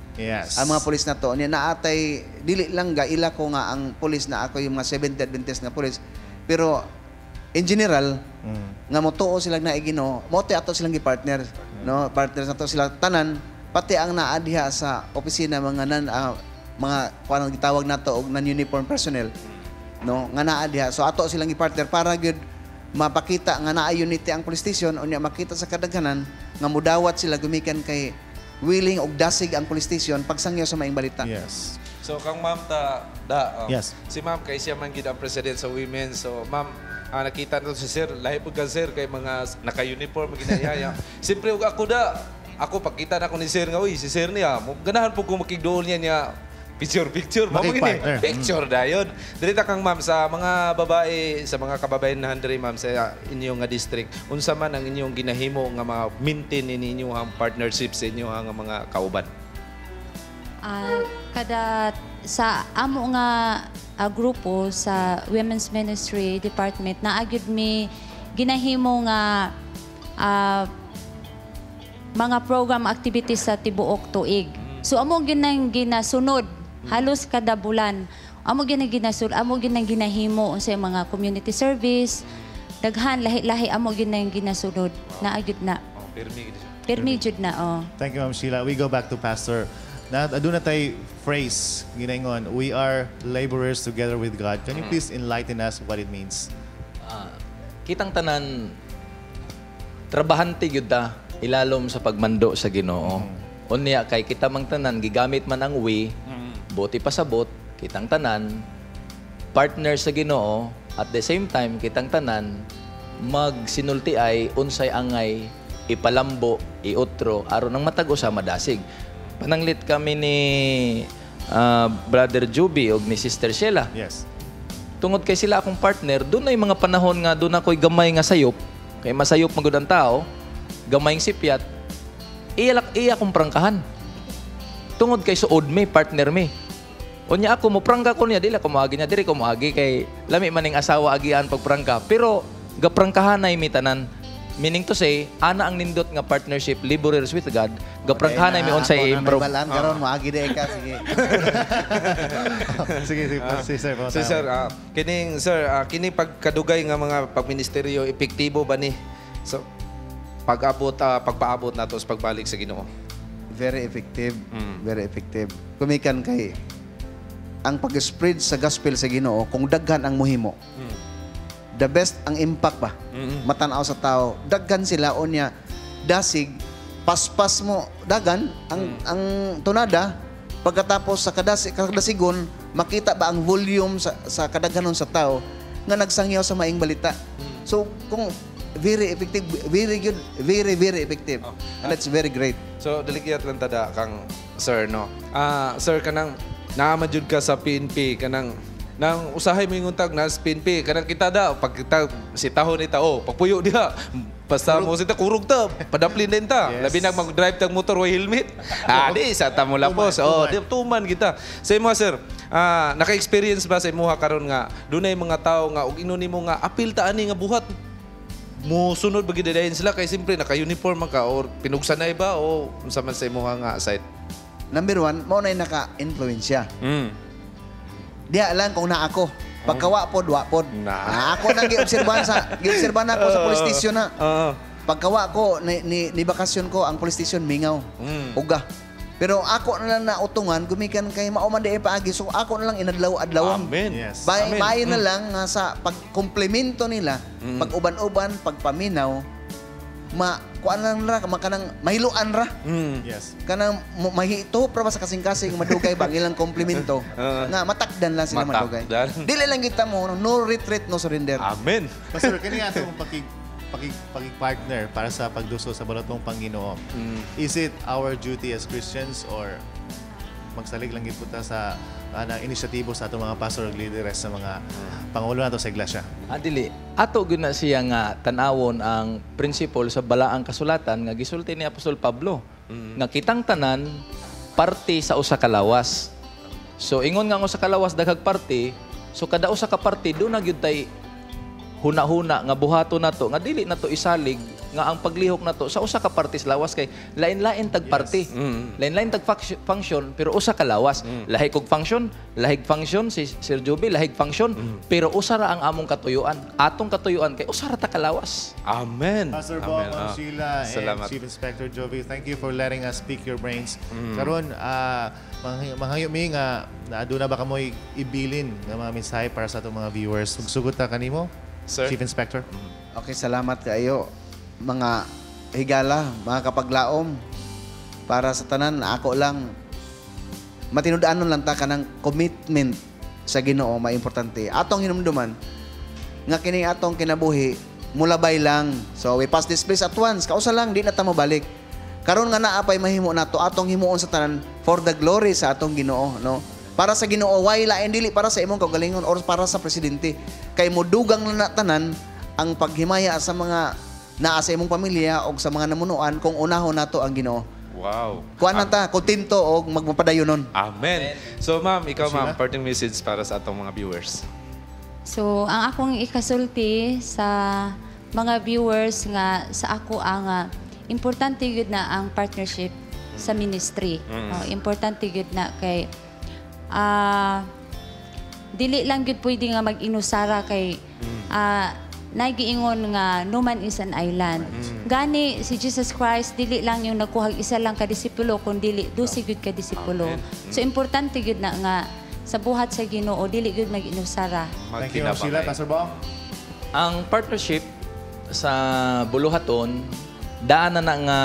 Ang mga pulis na to, niya naatay dili lang gaila ko nga ang pulis na ako yung mga Seventh Adventist nga pulis. Pero in general, nga motuo sila na Ginoo, mo ato silang gi-partner, no? Partners na to sila tanan, pati ang naa diha sa opisina, mga nan mga kuan ang gitawag nato og non-uniform personnel, no, nga naa diha. So ato silang gi-partner para gyud mapakita nga naa unity ang police station, unya makita sa kadaghanan nga mudawat sila gumikan kay willing og dasig ang police station pagsangyaw sa maayong balita. Yes. So kang ma'am ta da. Oh. Yes. Si ma'am kay siya man gid ang president sa women. So ma'am, nakita nato si sir, lahi pud ka sir kay mga naka-uniform ginayaya. Siyempre ug ako da, ako pagkita na ko ni sir nga uy, si sir niya, ganahan pud ko makigduol niya niya picture picture mao gini. Makig-partner. Picture dayon. Dili ta kang ma'am sa mga babae, sa mga kababayen diri ma'am sa inyong nga district. Unsa man ang inyong ginahimo nga mga maintain ninyo ang partnership sa inyong nga mga kauban? Kada sa amo nga grupo sa Women's Ministry Department, naa gyud mi ginahimo nga mga program activities sa tibuok tuig. So amo ginang ginasunod halos kada bulan. Amo ginang ginasunod, amo ginang ginahimo unsay mga community service, daghan lahi-lahi amo ginang ginasunod. Naa gyud na. Oh, pirmi gid siya. Pirmi jud na, oh. Thank you, Ma'am Sheila. We go back to Pastor. Na aduna tay phrase ginaingon, "We are laborers together with God." Can you please enlighten us what it means? Kitang tanan trabahante gyud ta ilalom sa pagmando sa Ginoo. Unya kay kita mang tanan gigamit man ang we, buot ipasabot, kitang tanan partner sa Ginoo, at the same time kitang tanan magsinulti ay unsay angay ipalambo, iutro aron ang matag usa madasig. Pananglit kami ni Brother Juby og ni Sister Sheila. Tungod kay sila akong partner, doon ay mga panahon nga doon ako'y gamay nga sayop, kay masayop magud ang tao, gamay ng sipyat, iya iya akong prangkahan. Tungod kay suod mi, partner mi. Unya ako mo prangka ko niya, dili ako moagi niya, diri ko moagi kay lami man ning asawa agian pagprangka. Pero gaprangkahan ay mi tanan. Meaning to say, ana ang nindot nga partnership, laborers with God, gaprangkahan ay mi unsay i-improve. Balaan karon moagi di ka, sige. Sige, sige, si sir. Si sir, kining sir, kining pagkadugay nga mga pagministeryo, epektibo ba ni? So pag-abot pagpaabot nato sa pagbalik sa Ginoo. Very effective. Very effective. Kumikan kay ang pag-spread sa gospel sa Ginoo, kung daghan ang muhimo, the best ang impact ba? Matanaw sa tao, daghan sila, unya dasig paspas mo dagan ang tunada, pagkatapos sa kadasigon makita ba ang volume sa kadaghanon sa tao nga nagsangyaw sa maayong balita. So kung very effective, very good, very very effective. And that's very great. So daligyat lang tada kang sir, no. Sir, kanang naa man jud ka sa PNP, kanang nang usahay mo yung untag na sa PNP, kanang kita da pag kita si taho ni tao pagpuyo diha basta mo sita kurog ta padaplin din ta. Labi na mag-drive tag motor way helmet, di sa ta mo lapos, oh di tuman kita sa imo sir. Naka-experience ba sa imuha karon nga dunay mga tao nga og ingon nimo nga apil ta ani nga buhat, mo sunod ba gid dayon sila kay siyempre naka-uniform man ka or pinugsanay ba o unsa man sa imuha nga side? Number one, mao na naka-influensya. Diha lang kung naa ako. Pagkawa pod, wa pod. Na. Ako nang giobserbahan sa giobserbahan ako sa police station na. Pagkawa ko ni bakasyon ko, ang police station mingaw. Uga. Pero ako na lang nautungan gumikan kay mao man di paagi, so ako na lang inadlaw-adlawan. Amen. Yes. Bay, Amen. maayo na lang nga sa pagkomplemento nila, pag-uban-uban, pagpaminaw, ma kuan lang ra makanang mahiluan ra. Yes. Kanang mahito pra ba sa kasing-kasing madugay ba ang ilang komplemento nga matakdan lang sila madugay. Matakdan. Dili lang kita mo no retreat no surrender. Amen. Pastor, kani atong pakig-partner para sa pagduso sa balatong Panginoon. Is it our duty as Christians or magsalig lang gyud po ta sa inisyatibo sa atong mga pastor ug leaders sa mga pangulo nato sa iglesia? Dili. Ato gyud na siya nga tan-awon ang principle sa balaang kasulatan nga gisulti ni Apostol Pablo nga kitang tanan parte sa usa ka lawas. So ingon nga ang usa ka lawas daghag parte, so kada usa ka parte do na gyud tay huna-huna nga buhaton nato nga dili nato isalig nga ang paglihok nato sa usa ka parte sa lawas kay lain-lain tag parte. Lain-lain tag function pero usa ka lawas. Lahi kog function, lahig function si Sir Joby, lahig function pero usa ra ang among katuyuan. Atong katuyuan kay usa ra ta ka lawas. Amen. Pastor Bong, Amen. Ma'am Sheila, and Salamat. Chief Inspector Jovi, thank you for letting us pick your brains. Karon, manghayo mi nga aduna ba kamoy ibilin nga mga mensahe para sa atong mga viewers. Sugsugot ta kanimo, Sir. Chief Inspector. Okay, salamat kayo mga higala, mga kapaglaom. Para sa tanan, ako lang matinud-anon lang ta kanang commitment sa Ginoo maimportante. Atong hinumduman nga kini atong kinabuhi mulabay lang. So we pass this place at once. Kausa lang di na ta mobalik. Karon nga naa pay mahimo nato atong himuon sa tanan for the glory sa atong Ginoo, no? Para sa Ginoo, way lain dili para sa imong kaugalingon or para sa presidente. Kay modugang na na tanan ang paghimaya sa mga naa sa imong pamilya o sa mga namunuan kung unahon nato ang Ginoo. Wow. Kuan na ta, kontento og magpadayon nun. Amen. So ma'am, ikaw Sheila? ma'am, parting message para sa atong mga viewers. So, ang akong ikasulti sa mga viewers nga sa ako ang importante gyud na ang partnership sa ministry. Oh, importante gyud na kay dili lang gyud pwede nga mag-inusara kay nagiingon nga no man is an island. Gani si Jesus Christ dili lang yung nagkuhag isa lang ka disipulo kun dili 12 gyud ka disipulo. Amen. So importante gyud na nga sa buhat sa Ginoo dili gyud mag-inusara. Thank you, Ma'am Sheila. Pastor Bong. Ang partnership sa buluhaton daan na na nga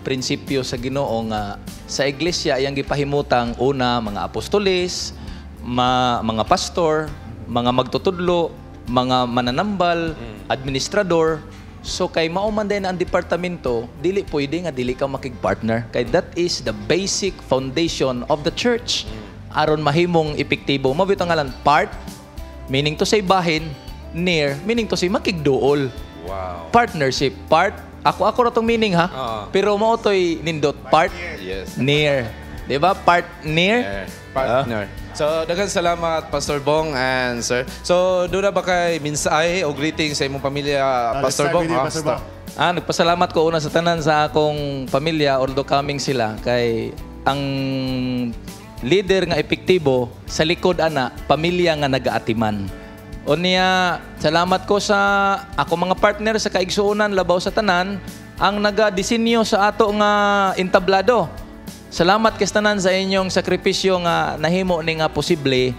prinsipyo sa Ginoo nga sa iglesia iyang gipahimutang una mga apostoles, mga pastor, mga magtutudlo, mga mananambal, administrador. So kay mao man din ang departamento, dili pwede nga dili ka makig-partner. Kay that is the basic foundation of the church. Aron mahimong epektibo. Mao bitaw ngalan part, meaning to say bahin, near, meaning to say makigduol. Wow. Partnership, part, ako ra tong meaning ha. Pero mao toy nindot part, Yes. near. 'Di ba? Part near. Partner. So, daghang salamat Pastor Bong and sir. So, doon na ba kay mensahe o greeting sa imong pamilya, Let's Pastor start Bong? with you, Pastor start. Bong. Nagpasalamat ko una sa tanan sa akong pamilya, although coming sila kay ang leader nga epektibo sa likod ana, pamilya nga nagaatiman. Unya, salamat ko sa ako mga partner sa kaigsuonan labaw sa tanan ang nagadisenyo sa ato nga entablado. Salamat kay tanan sa inyong sakripisyo nga nahimo ni nga posible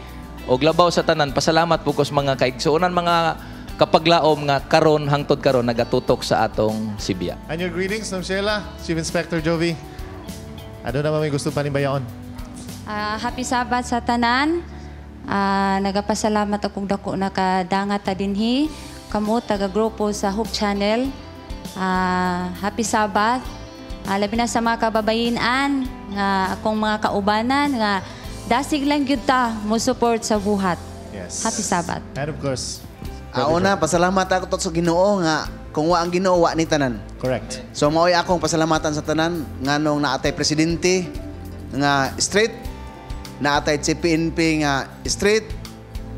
og labaw sa tanan. Pasalamat po ko sa mga kaigsuonan, mga kapaglaom nga karon hangtod karon nagatutok sa atong Sibya. And your greetings, Ma'am Sheila, Chief Inspector Jovi. Ano naman may gusto pa ni Bayaon? Happy Sabbath sa tanan. Nagapasalamat akong dako nakadangat ta dinhi. Kamo taga grupo sa Hope Channel. Happy Sabbath. Labi na sa mga kababayinan nga akong mga kaubanan nga dasig lang gyud ta mo support sa buhat. Yes. Happy Sabbath. And of course, Una, pasalamat ako to sa Ginoo nga kung wa ang Ginoo wa ni tanan. Correct. So mao'y akong pasalamatan sa tanan nganong naatay presidente nga straight, naatay CPNP nga straight,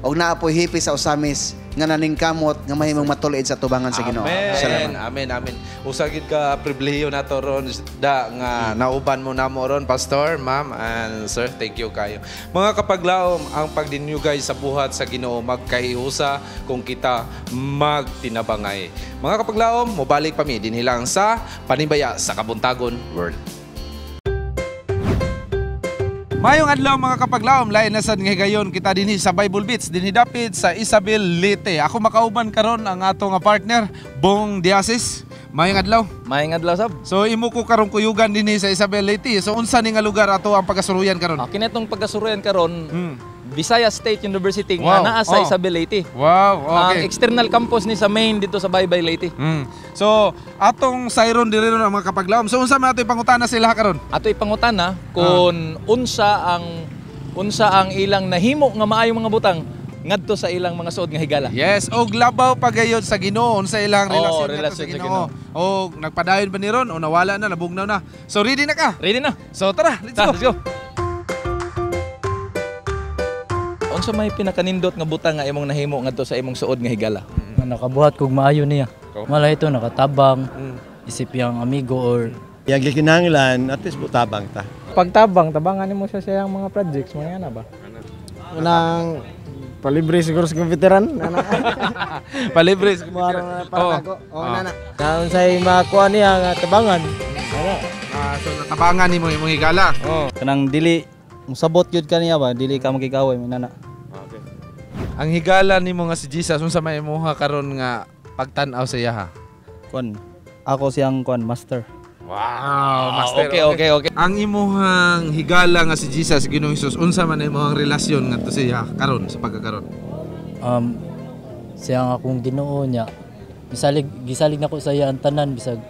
og naa po'y hipi sa Osamis nga naningkamot nga mahimong matulid sa tubangan sa Ginoo. Amen. Salamat. Amen, amen. Usa gid ka pribilehiyo nato ron da nga nauban mo namo ron, Pastor, Ma'am, and Sir. Thank you kayo. Mga kapaglaom, ang pagdinyugay sa buhat sa Ginoo magkahiusa kung kita magtinabangay. Mga kapaglaom, mobalik pa mi dinhi lang sa Panibaya sa Kabuntagon World. Mayong adlaw, mga kapaglaom, lain na sad nga higayon kita dinhi sa Bible Beats, dinhi dapit sa Isabel, Leyte. Ako makauban karon ang atong nga partner, Bong Diasis. Mayong adlaw. Mayong adlaw sab. So imo ko karong kuyugan dinhi sa Isabel, Leyte. So unsa ni nga lugar ato ang pagkasuruyan karon? Kini atong pagkasuruyan karon, Visayas State University nga naa sa Isabel, Leyte. Ang external campus ni sa main dito sa Baybay, Leyte. So atong sayron diri ron ang mga kapaglaom. So unsa man ato ipangutana sila karon? Ato ipangutana kung unsa ang ilang nahimo nga maayong mga butang ngadto sa ilang mga suod nga higala. Yes, og labaw pagayod sa Ginoo, unsa ilang Oo, relasyon ngadto relasyon sa sa Ginoo. O nagpadayon ba ni ron o nawala na, nabugnaw na. So ready na ka? Ready na. So tara, let's go. Let's go. Unsa may pinakanindot nga butang nga imong nahimo ngadto sa imong suod nga higala? Nga nakabuhat kog maayo niya. Malay ito nakatabang, isip yang amigo or Yang gikinahanglan, at least butabang ta. Pagtabang, tabangan mo siya sa iyang mga projects, mga yan ba? Unang palibre siguro sa computeran. Nana. Palibre sa computeran. Para nako. Oh, nana. Naon say makuha niya nga tabangan. Ana. Ah, so natabangan nimo imong higala. Oh. Kanang dili musabot gyud kaniya ba, dili ka makigaway nana. Okay. Ang higala nimo nga si Jesus, unsa may imuha karon nga pagtan-aw sa iya ha? Kuan, ako siyang kuan master. Wow, master. Okay. Ang imuhang higala nga si Jesus, Ginoong Hesus, unsa man imong relasyon ngadto sa iya karon sa pagkakaron? Siya ang akong Ginoo niya. Gisalig gisalig nako sa iya ang tanan bisag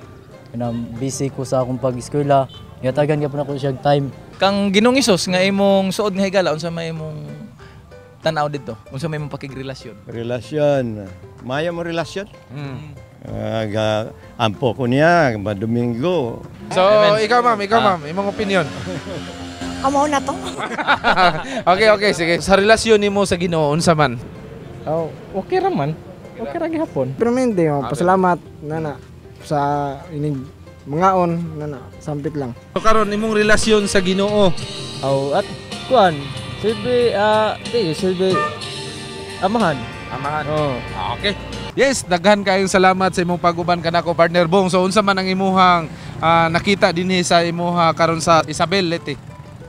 kanang busy ko sa akong pag-eskwela. Gihatagan gyapon nako siya og time. Kang Ginoong Hesus nga imong suod nga higala, unsa may imong tan-aw didto? Unsa may imong pakigrelasyon? Relasyon. Maayo mo relasyon? Ga ampo ko niya, ba Domingo. So, ikaw ma'am, ikaw ma'am, imong opinion. Amo na to. Okay, sige. Sa relasyon nimo sa Ginoo, unsa man? Oh, okay ra man. Okay ra gihapon. Pero hindi, oh, pasalamat nana sa inig mangaon nana, sampit lang. So karon imong relasyon sa Ginoo. Oh, at kuan, silbi di silbi amahan. Amahan. Oh. Okay. Yes, daghan kayong salamat sa imong pag-uban kanako, partner Bong. So unsa man ang imuhang nakita dinhi sa imuha karon sa Isabel, Leyte?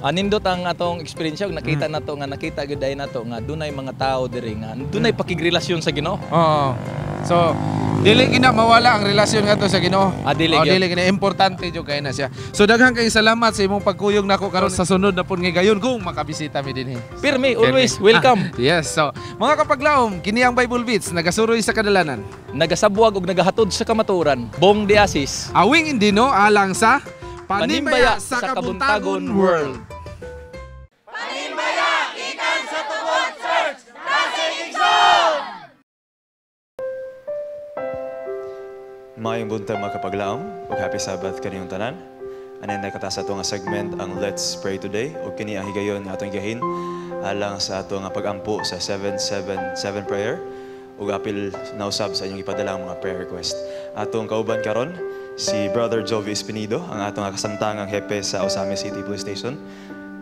Nindot ang atong eksperyensya ug nakita nato nga nakita gyud ay nato nga dunay mga tao diri nga dunay pakigrelasyon sa Ginoo. Oo. So, dili gina mawala ang relasyon ngadto sa Ginoo. Ah, dili Oh, gyud. dili gina, importante jud kay na siya. So daghan kayong salamat sa imong pagkuyog nako karon sa sunod na pud nga gayon kung makabisita mi dinhi. Pirmi, always welcome. Yes. So, mga kapaglaom, kini ang Bible Beats nagasuroy sa kadalanan. Nagasabuag ug nagahatod sa kamatuoran. Bong Diasis. Awing Indino alang sa Panimbaya, Panimbaya sa sa Kabuntagon Kabuntagon World. Gikan sa Tubod Church, Tasig Igsoon! Maayong buntag, mga kapaglaom ug happy Sabbath kaniyong tanan. Anay nakata sa ato nga segment ang Let's Pray Today ug kini ang higayon nga atong gihain alang sa ato nga pagampo sa 777 prayer ug apil nausab sa inyong ipadala ang mga prayer request. Atong kauban karon si Brother Jovi Espinido, ang atong kasamtangang hepe sa Ozamiz City Police Station.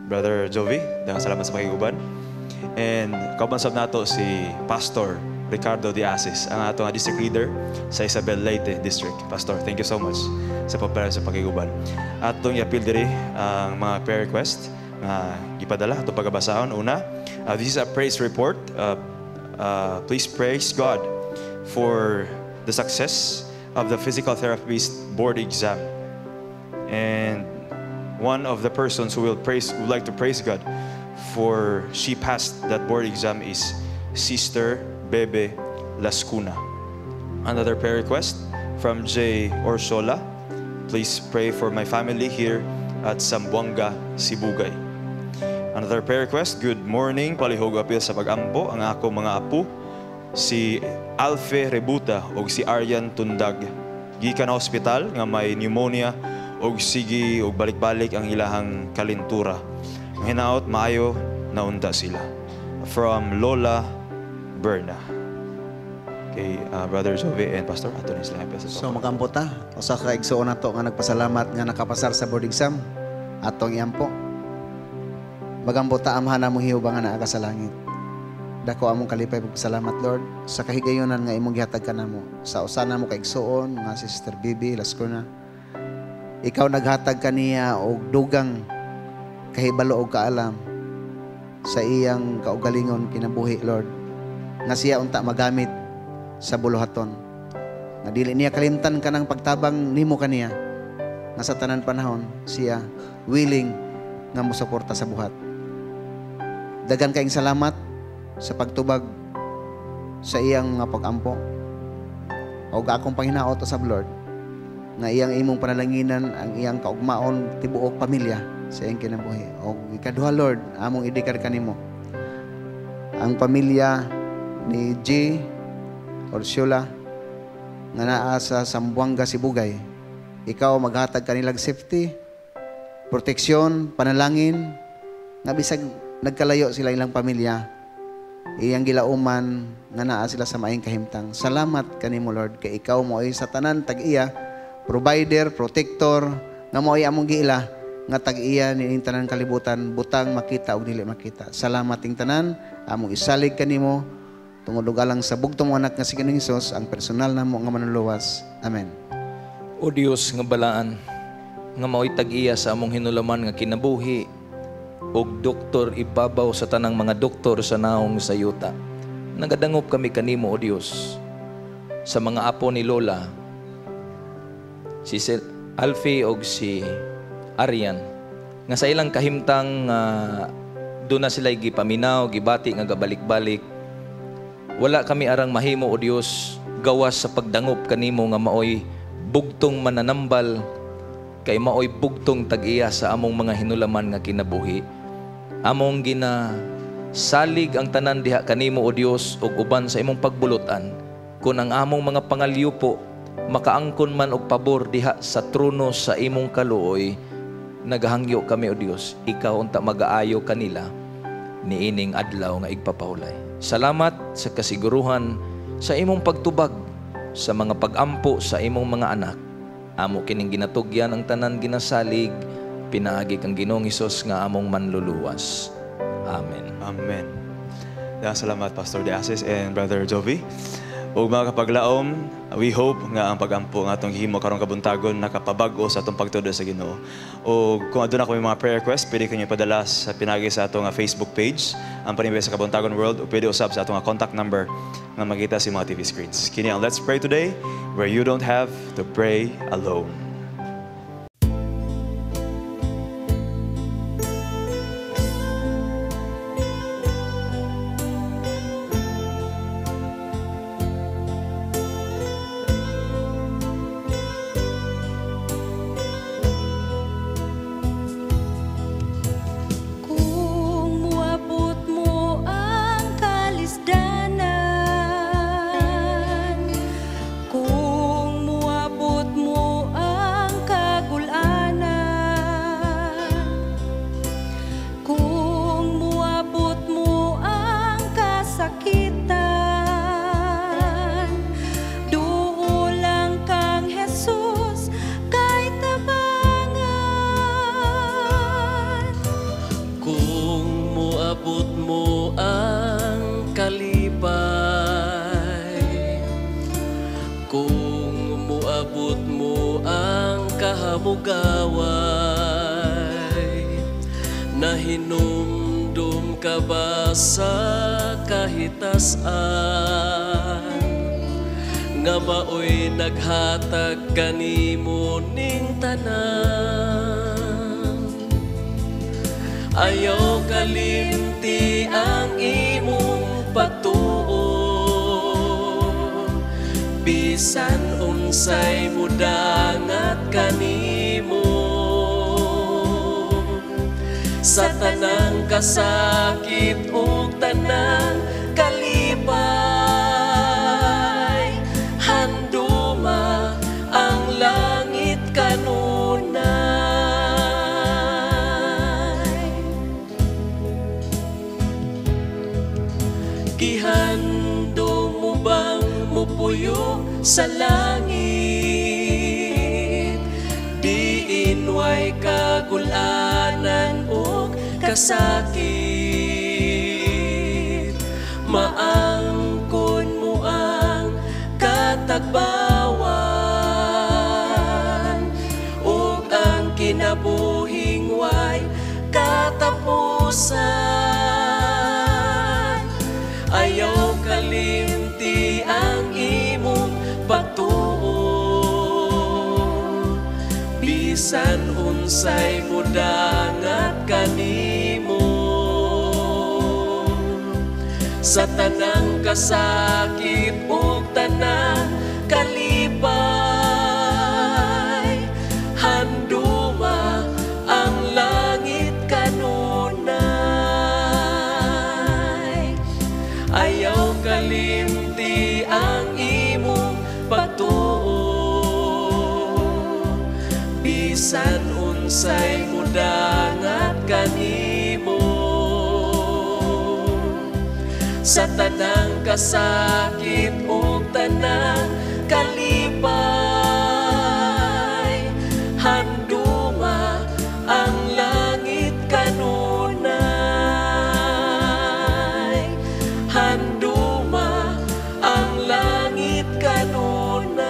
Brother Jovi, daghang salamat sa pakiguban. And kauban sab nato si Pastor Ricardo de Asis, ang atong district leader sa Isabel Leyte District. Pastor, thank you so much sa pagpara sa pakiguban. Atong iapil diri ang mga prayer request nga gipadala atong pagabasahon. Una, this is a praise report. Please praise God for the success of the physical therapist board exam. And one of the persons who will praise would like to praise God for she passed that board exam is Sister Bebe Lascuna. Another prayer request from Jay Orsola. Please pray for my family here at Zamboanga, Sibugay. Another prayer request, good morning, palihog apil sa pagampo ang ako mga apo, si Alfe Rebuta og si Aryan Tundag. Gikan na ospital nga may pneumonia og sige og balik-balik ang ilahang kalintura. Ang hinaot maayo na unta sila. From Lola Berna. Kay Brother Jove and Pastor ato ni sila sa So magampo ta, usa ka igsuon nato nga nagpasalamat nga nakapasar sa board exam, atong iampo. Magampo ta. Amahan namong hihubang nga naa ka sa langit. Dako among kalipay, pagpasalamat, Lord, sa kahigayonan nga imong gihatag kanamo sa usa namo ka igsuon nga si Sister Bibi Lascuna. Ikaw naghatag kaniya og dugang kahibalo og kaalam sa iyang kaugalingon kinabuhi, Lord, nga siya unta magamit sa buluhaton, nga dili niya kalimtan kanang pagtabang nimo kaniya, nga sa tanan panahon siya willing nga mosuporta sa buhat. Daghan kaayong salamat sa pagtubag sa iyang mga pag-ampo. Og akong panghinaot usab, Lord, nga iyang imong panalanginan ang iyang kaugmaon tibuok pamilya sa iyang kinabuhi. Og ikaduha, Lord, among idekar kanimo ang pamilya ni G. Ursula nga naa sa Zamboanga, Sibugay. Ikaw maghatag kanilang safety, proteksyon, panalangin, nga bisag nagkalayo sila ilang pamilya, iyang gilauman nga naa sila sa maayong kahimtang. Salamat kanimo, Lord, kay ikaw mo ay sa tanan tag-iya, provider, protector, nga mo ay among giila nga tag-iya nining tanan kalibutan, butang makita ug dili makita. Salamat ting tanan, among isalig kanimo tungod ug alang sa bugtong anak nga si Ginoong Hesus, ang personal namo nga manluluwas. Amen. O Dios nga balaan, nga mao'y tag-iya sa among hinulaman nga kinabuhi, og doktor ibabaw sa tanang mga doktor sa naong sa yuta. Nagadangop kami kanimo, O Dios, sa mga apo ni Lola, si Alfie og si Arian, nga sa ilang kahimtang doon na sila gipaminaw, gibati nga gabalik-balik. Wala kami arang mahimo, O Dios, gawas sa pagdangop kanimo nga maoy bugtong mananambal, kay maoy bugtong tag-iya sa among mga hinulaman nga kinabuhi. Among ginasalig ang tanan diha kanimo, O Dios, ug uban sa imong pagbulutan, kun ang among mga pangalyupo makaangkon man og pabor diha sa trono sa imong kaluoy, nagahangyo kami, O Dios, ikaw unta magaayo kanila niining adlaw nga igpapahulay. Salamat sa kasiguruhan sa imong pagtubag sa mga pagampo sa imong mga anak. Amo kining ginatugyan ang tanan ginasalig, pinaagi kang Ginoong Hesus nga among manluluwas. Amen. Amen. Salamat, Pastor De Asis and Brother Jovi. Ug mga kapaglaom, we hope nga ang pagampo nga atong gihimo karong kabuntagon nakapabag-o sa atong pagtuo sa Ginoo. O kung aduna kami mga prayer request, pwede kanyo ipadala sa pinagi sa atong Facebook page, ang Panimbay sa Kabuntagon World, o pwede usab sa atong contact number nga makita sa mga TV screens. Kini ang Let's Pray Today, where you don't have to pray alone. Kung muabot mo ang kalisdanan, kung muabot mo ang kagulanan, kung muabot mo ang kasakitan, duol lang kang Jesus kay tabangan. Kung muabot mo ang kalipay, kung muabot mo ang kahamugaway, nahinumdum ka ba sa kahitasan nga maoy naghatag kanimo ning tanan? Ayaw kalimti ang imong pagtuo, bisan unsay mudangat kanimo, sa tanang kasakit ug tanang kalipay, handuma ang langit kanunay. Gihandom mo bang mupuyo sa langit? Diin way kagulanan ug kasakit, maangkon mo ang katagbawan ug ang kinabuhing way katapusan. katapusan. Ayaw kalimti ang imong pagtuo, bisan unsay mudangat kanimo. Sa tanang kasakit ug tanang kalipay, handuma ang langit kanunay. Ayaw kalimti ang imong pagtuo, bisan unsay mudangat kanimo. Sa tanang kasakit ug tanang kalipay, handuma ang langit kanunay. Handuma ang langit kanunay.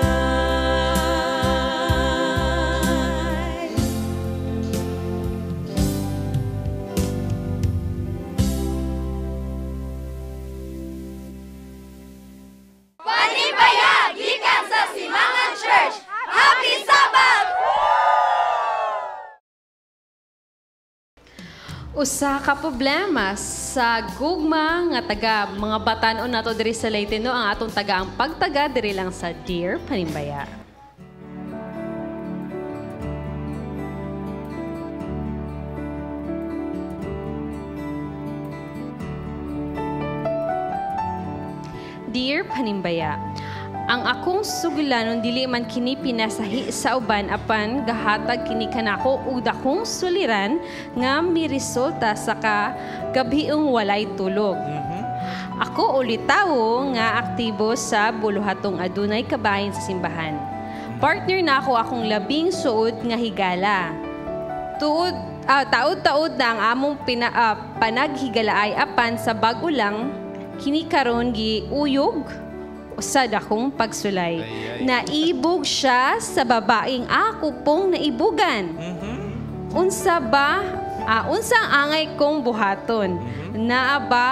Panimbaya gikan sa Simangan Church. Happy Sabbath! Usa ka problema sa gugma nga taga mga batan-on nato diri sa Leyte, no, ang atong taga ang pagtaga diri lang sa Dear Panimbaya. Dear Panimbaya, ang akong sugilanon dili man kini pinasahi sa uban apan gahatag kini kanako og dakong suliran nga miresulta sa ka gabhiong walay tulog. Ako ulitawo nga aktibo sa buluhatong adunay kabahin sa simbahan. Partner na ako akong labing suod nga higala. Tuod taod-taod na ang among panaghigalaay apan sa bag-o lang kini karon giuyog sa dakong pagsulay. Naibog siya sa babaeng ako pong naibugan. Unsa ba unsa ang angay kong buhaton? Naa ba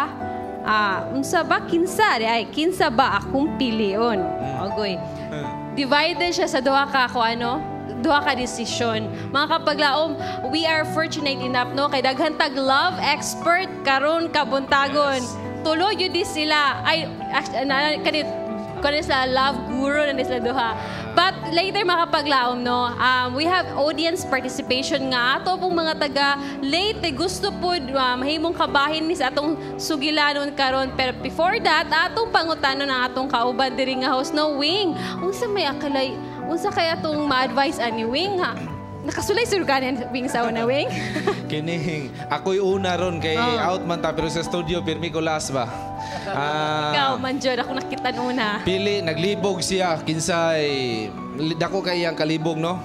unsa ba kinsa di ay kinsa ba akong pilion? Ogoy. Divided siya sa duha ka ko ano? Duha ka desisyon. Mga kapaglaom, we are fortunate enough, no, kay daghan tag love expert karon kabuntagon. Tulo yun di sila. Ay, kanit kani sa love guru na sila duha. But later mga kapaglaom, no, we have audience participation nga ato pong mga taga Leyte gusto po mahimong kabahin ni sa atong sugilanon karon. Pero before that, atong pangutanon ang atong kauban diri nga host, no, Wing. Unsa may akalay, unsa kaya atong ma-advise ani Wing ha? Nakasulay sur kanin Wing sa una, Wing. Kining ako'y una ron kay out man ta pero sa studio pirmi ko last ba. Ikaw man jud ako nakita una. Pili naglibog siya kinsay dako kay iyang kalibog, no.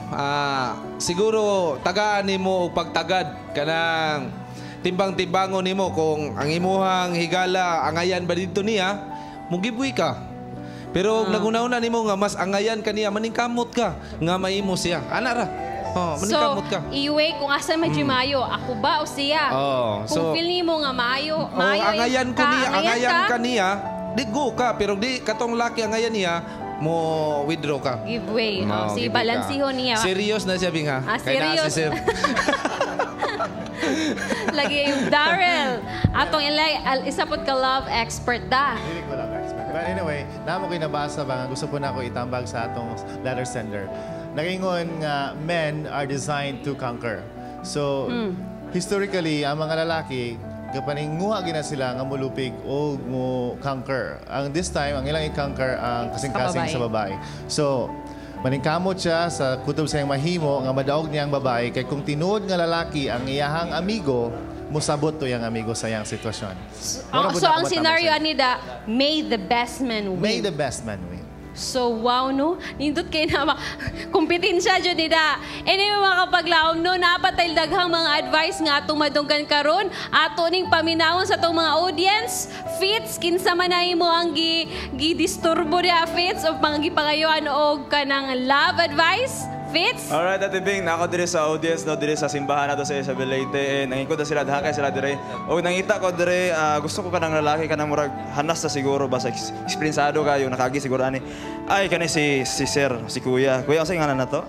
Siguro tagaan nimo og pagtagad kanang timbang-timbangon nimo kung ang imuhang higala angayan ba didto niya, mugibuy ka. Pero naguna-una nimo nga mas angayan kaniya maningkamot ka nga mahimo siya. Ana ra. Oh, So, maningkamot ka. iwe kung asa medyo maayo, ako ba o siya? Oh, kung so- feel nimo nga maayo, Oh, maayo angayan ko niya, angayan ka, ka niya, di go ka, pero di katong laki angayan niya, mo withdraw ka. Give way. No, Oh, si give way ka. balansihon niya. Serious na siya, Bing, ha? Ah, Kay naa serious. si sir. Lagi yung Daryl. Atong ilay, isa pod ka love expert da. Dili ko lang expert. But anyway, namo ko nabasa ba nga gusto po na ako itambag sa atong letter sender. Nagingon nga men are designed to conquer. So, historically, ang mga lalaki, kapaninguha gina sila nga mulupig o mo conquer. Ang this time, ang ilang i-conquer ang kasing-kasing Sa sa babae. So, maningkamot siya sa kutob sa iyang mahimo nga madaog niya ang babae kay kung tinuod nga lalaki ang iyahang amigo, musabot to iyang amigo sa iyang sitwasyon. Mura Oh, pud so na ang ako matambag scenario sa ani da, may the best man win. May the best man win. So wow, no? Nindot kay na kompetensya jud ni da. Anyway mga kapaglaom, no, napatay daghang mga advice nga atong madunggan karon. Ato ning paminawon sa atong mga audience. Fits kinsa man na imo ang gi gidisturbo diha, Fits, o mga gipangayuan og kanang love advice. Fitz? Alright, Ate Bing, nako dire sa audience, no, dire sa simbahan nato sa Isabel Leyte, eh, nangikot na sila, dahakay sila dire. O nangita ko dire, gusto ko kanang lalaki, kanang murag hanas na siguro, basta eksperyensado kayo, nakagi siguro ani. Ay, kani si si sir, si kuya. Kuya, unsay ngalan na to?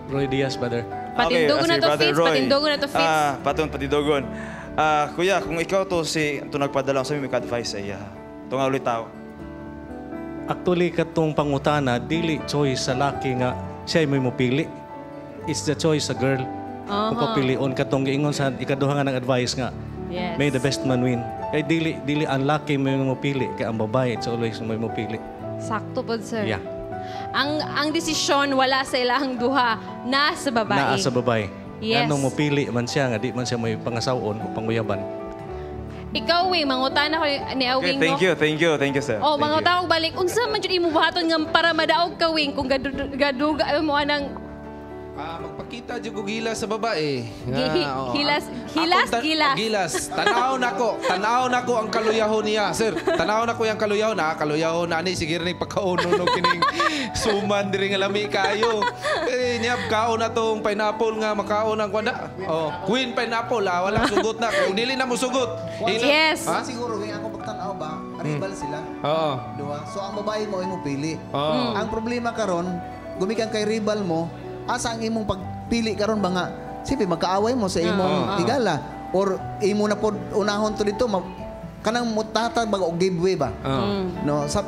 Roy Diaz, brother. Patindugon si na to, Brother Fitz. Roy. Patindugon na to, Fitz. Patindugon. Kuya, kung ikaw to si to nagpadala, unsa may advice sa iya? Tunga ulit tao. Actually, katong pangutana, dili choice sa laki nga siya may mupili. It's the choice sa girl. Kung papilion katong giingon sa ikaduha nga ng advice nga, may the best man win. Kay dili ang laki may mupili, kay ang babae it's always may mupili. Sakto po, sir. Yeah. Ang desisyon wala sa ilang duha, na sa babae. Naa sa babae. Yes. Nganong mupili man siya nga di man siya may pangasawon o panguyaban. Ikaw, Wing, mangutana ko ni Okay, Awing, thank no? you, thank you, thank you, sir. Oh, Thank you. mangutana ko balik. Unsa man jud imo buhaton nga para madaog ka, Wing, kung gaduga mo anang Magpakita jud og gilas sa babae. Nga, oo. Hilas, hilas, gilas. Gilas. Tanaw nako, tanaw nako ang kaluyahon niya, sir. Tanaw nako yang kaluyahon, na kaluyahon na ani sige rin pagkaon no kining suman diri nga lami kayo. Eh niya kaon na tong pineapple nga makaon ang kwanda. Oh, queen pineapple wala sugot na. Kung dili na mo sugot. Yes. Ha? Siguro kay ako pagtan-aw ba, rival sila. Oo. Duha. So ang babae mo imong pili. Oo. Ang problema karon, gumikan kay rival mo, asa ang imong pagpili karon ba nga siyempre magkaaway mo sa imong higala or imo na pod unahon to dito kanang mutatag ba og giveaway ba? No, sa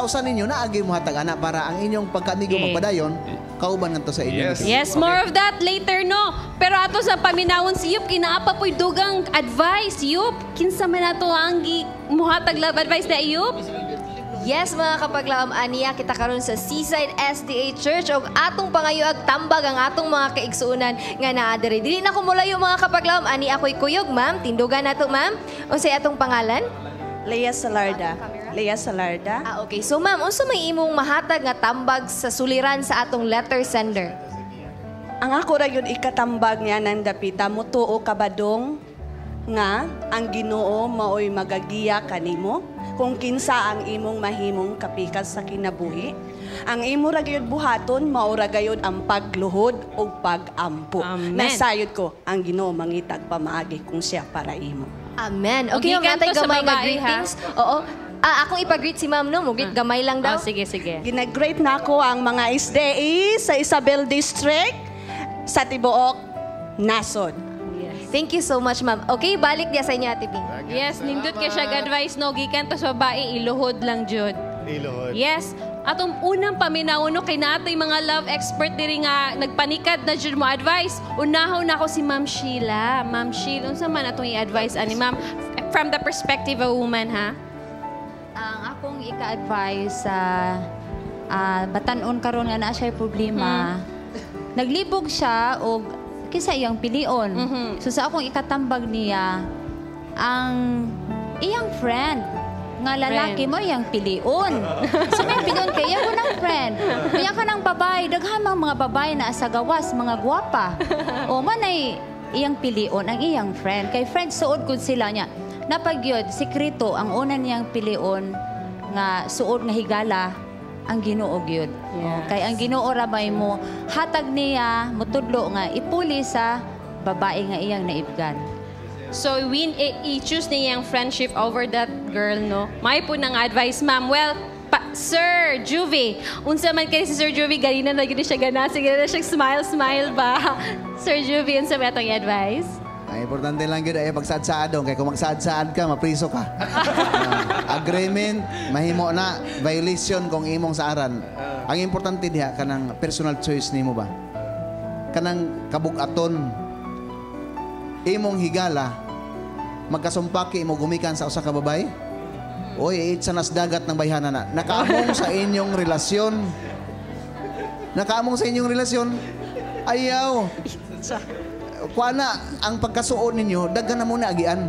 usa ninyo naagi mo hatag ana para ang inyong pagkaamigo magpadayon kauban ngadto sa inyo. Yes, more of that later, no? Pero ato sa paminawon si Yup, kinaapa po'y dugang advice, Yup. Kinsa man ato ang muhatag love advice na Yup? Yes, mga kapaglaom, aniya kita karon sa Seaside SDA Church og atong pangayoag tambag ang atong mga kaigsuonan nga naa diri. Dili na ko mulayo mga kapaglaom, ani ako'y kuyog, ma'am. Tindugan nato, ma'am. Unsay atong pangalan? Lea Salarda. Lea Salarda. Ah, okay. So ma'am, unsa may imong mahatag nga tambag sa suliran sa atong letter sender? Ang ako ra yun ikatambag niya ng dapita, mutuo ka badong nga ang Ginoo maoy magagiya kanimo kung kinsa ang imong mahimong kapikas sa kinabuhi. Ang imo ra gayud buhaton mao ra gayud ang pagluhod ug pagampo. Amen. Nasayod ko ang Ginoo mangitag pamaagi kung siya para imo. Amen. Okay, Okay, ma'am, natay kanto sa gamay nga babae, ha? greetings. Oo. Akong ipag-greet si ma'am, no? Mugit gamay lang daw. Oh, sige, sige. Ginag-greet na ako ang mga SDA sa Isabel District sa Tibuok, Nasod. Thank you so much, ma'am. Okay, balik niya sa inyo, Ate Bing. Yes, nindot kay siya advice, no? Gikan to sa babae, iluhod lang, jud. Iluhod. Yes. Atong unang paminawon, no, kay naatay mga love expert diri nga nagpanikad na jud mo advice. Unahon na ako si Ma'am Sheila. Ma'am Sheila, unsa man atong i-advise ani ma'am from the perspective of a woman, ha? Ang akong ika-advise sa batan-on karon nga naa siya problema. Naglibog siya og kinsa iyang pilion. So sa akong ikatambag niya ang iyang friend nga lalaki mo iyang pilion. So may pilion kay iya ko ng friend. Unya ka ng babae, daghan mang mga babae na sa gawas, mga gwapa. O man ay iyang pilion ang iyang friend. Kay friend suod gud sila niya. Napagyod sikreto ang una niyang pilion nga suod nga higala ang Ginoo gyud. Yes. Kay ang Ginoo ra may mo hatag niya motudlo nga ipuli sa babae nga iyang naibgan. So win i-choose niya ang friendship over that girl, no? May po nang advice, ma'am. Well, Sir Juvie, unsa man kay si Sir Juvie ganina na gyud siya gana, sige na siya smile smile ba. Sir Juvie, unsa may atong i-advise? Ang importante lang gyud ay pagsaad-saad dong kay kung magsaad-saad ka mapriso ka. Agreement mahimo na violation kung imong saaran. Ang importante diha kanang personal choice nimo ba? Kanang kabug-aton imong higala magkasumpaki imo gumikan sa usa ka babae. Oy, itsa nas dagat ng bayhana na. Nakaamong sa inyong relasyon. Nakaamong sa inyong relasyon. Ayaw. Kuha na, ang pagkasuon ninyo, daghan na muna agian.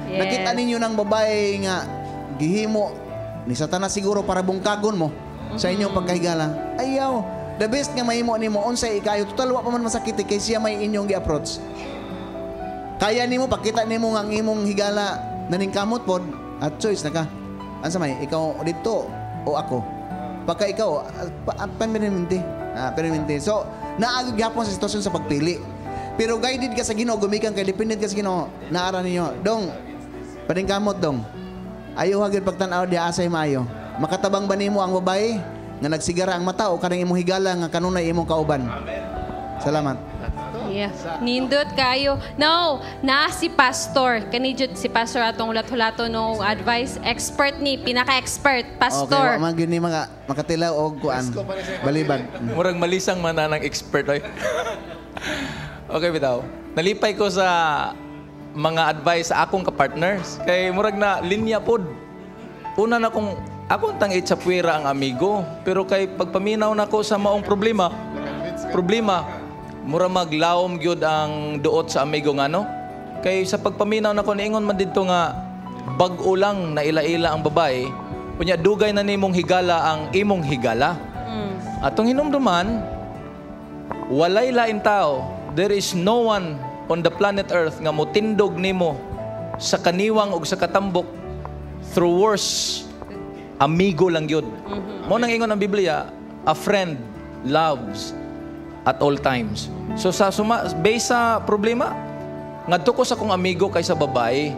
Yes. Nakita ninyo ng babae nga gihimo ni Satanas siguro para bungkagon mo sa inyong pagkahigala. Ayaw. The best nga mahimo nimo unsay ikayo total wa pa man masakit kay siya may inyong gi-approach. Kaya nimo pakita nimo nga ang imong higala naningkamot pod at choice na ka. Ansa may ikaw dito o ako. Pagka ikaw permanente. Permanente. So Naagod gyapon sa sitwasyon sa pagpili. Pero guided ka sa Ginoo, gumikan kay dependent ka sa Ginoo, naara ninyo. Dong, paningkamot dong. Ayaw hagid pagtan-aw diha asay maayo. Makatabang ba nimo ang babae nga nagsigara ang mata o kanang imong higala nga kanunay imong kauban? Salamat. Yeah. Nindot kayo. No, na si Pastor. Kani jud si Pastor atong ulat-hulato no advice expert ni, pinaka-expert, Pastor. Okay, wa man gyud ni mga makatilaw og kuan. Balibad. Murag malisang man na ng expert oy. Okay bitaw. Nalipay ko sa mga advice sa akong kapartners kay murag na linya pod. Una na kung ako tang itsapwera ang amigo, pero kay pagpaminaw nako sa maong problema, mura maglawom gyud ang duot sa amigo nga no. Kay sa pagpaminaw nako niingon man didto nga bag-o lang na ila-ila ang babae, unya dugay na nimong higala ang imong higala. Atong hinumduman, walay lain tao, there is no one on the planet Earth nga motindog nimo sa kaniwang ug sa katambok through worse, amigo lang yun. Mo nang ingon ang Biblia, a friend loves at all times. So sa based sa problema, ngadto ko sa kong amigo kaysa babae.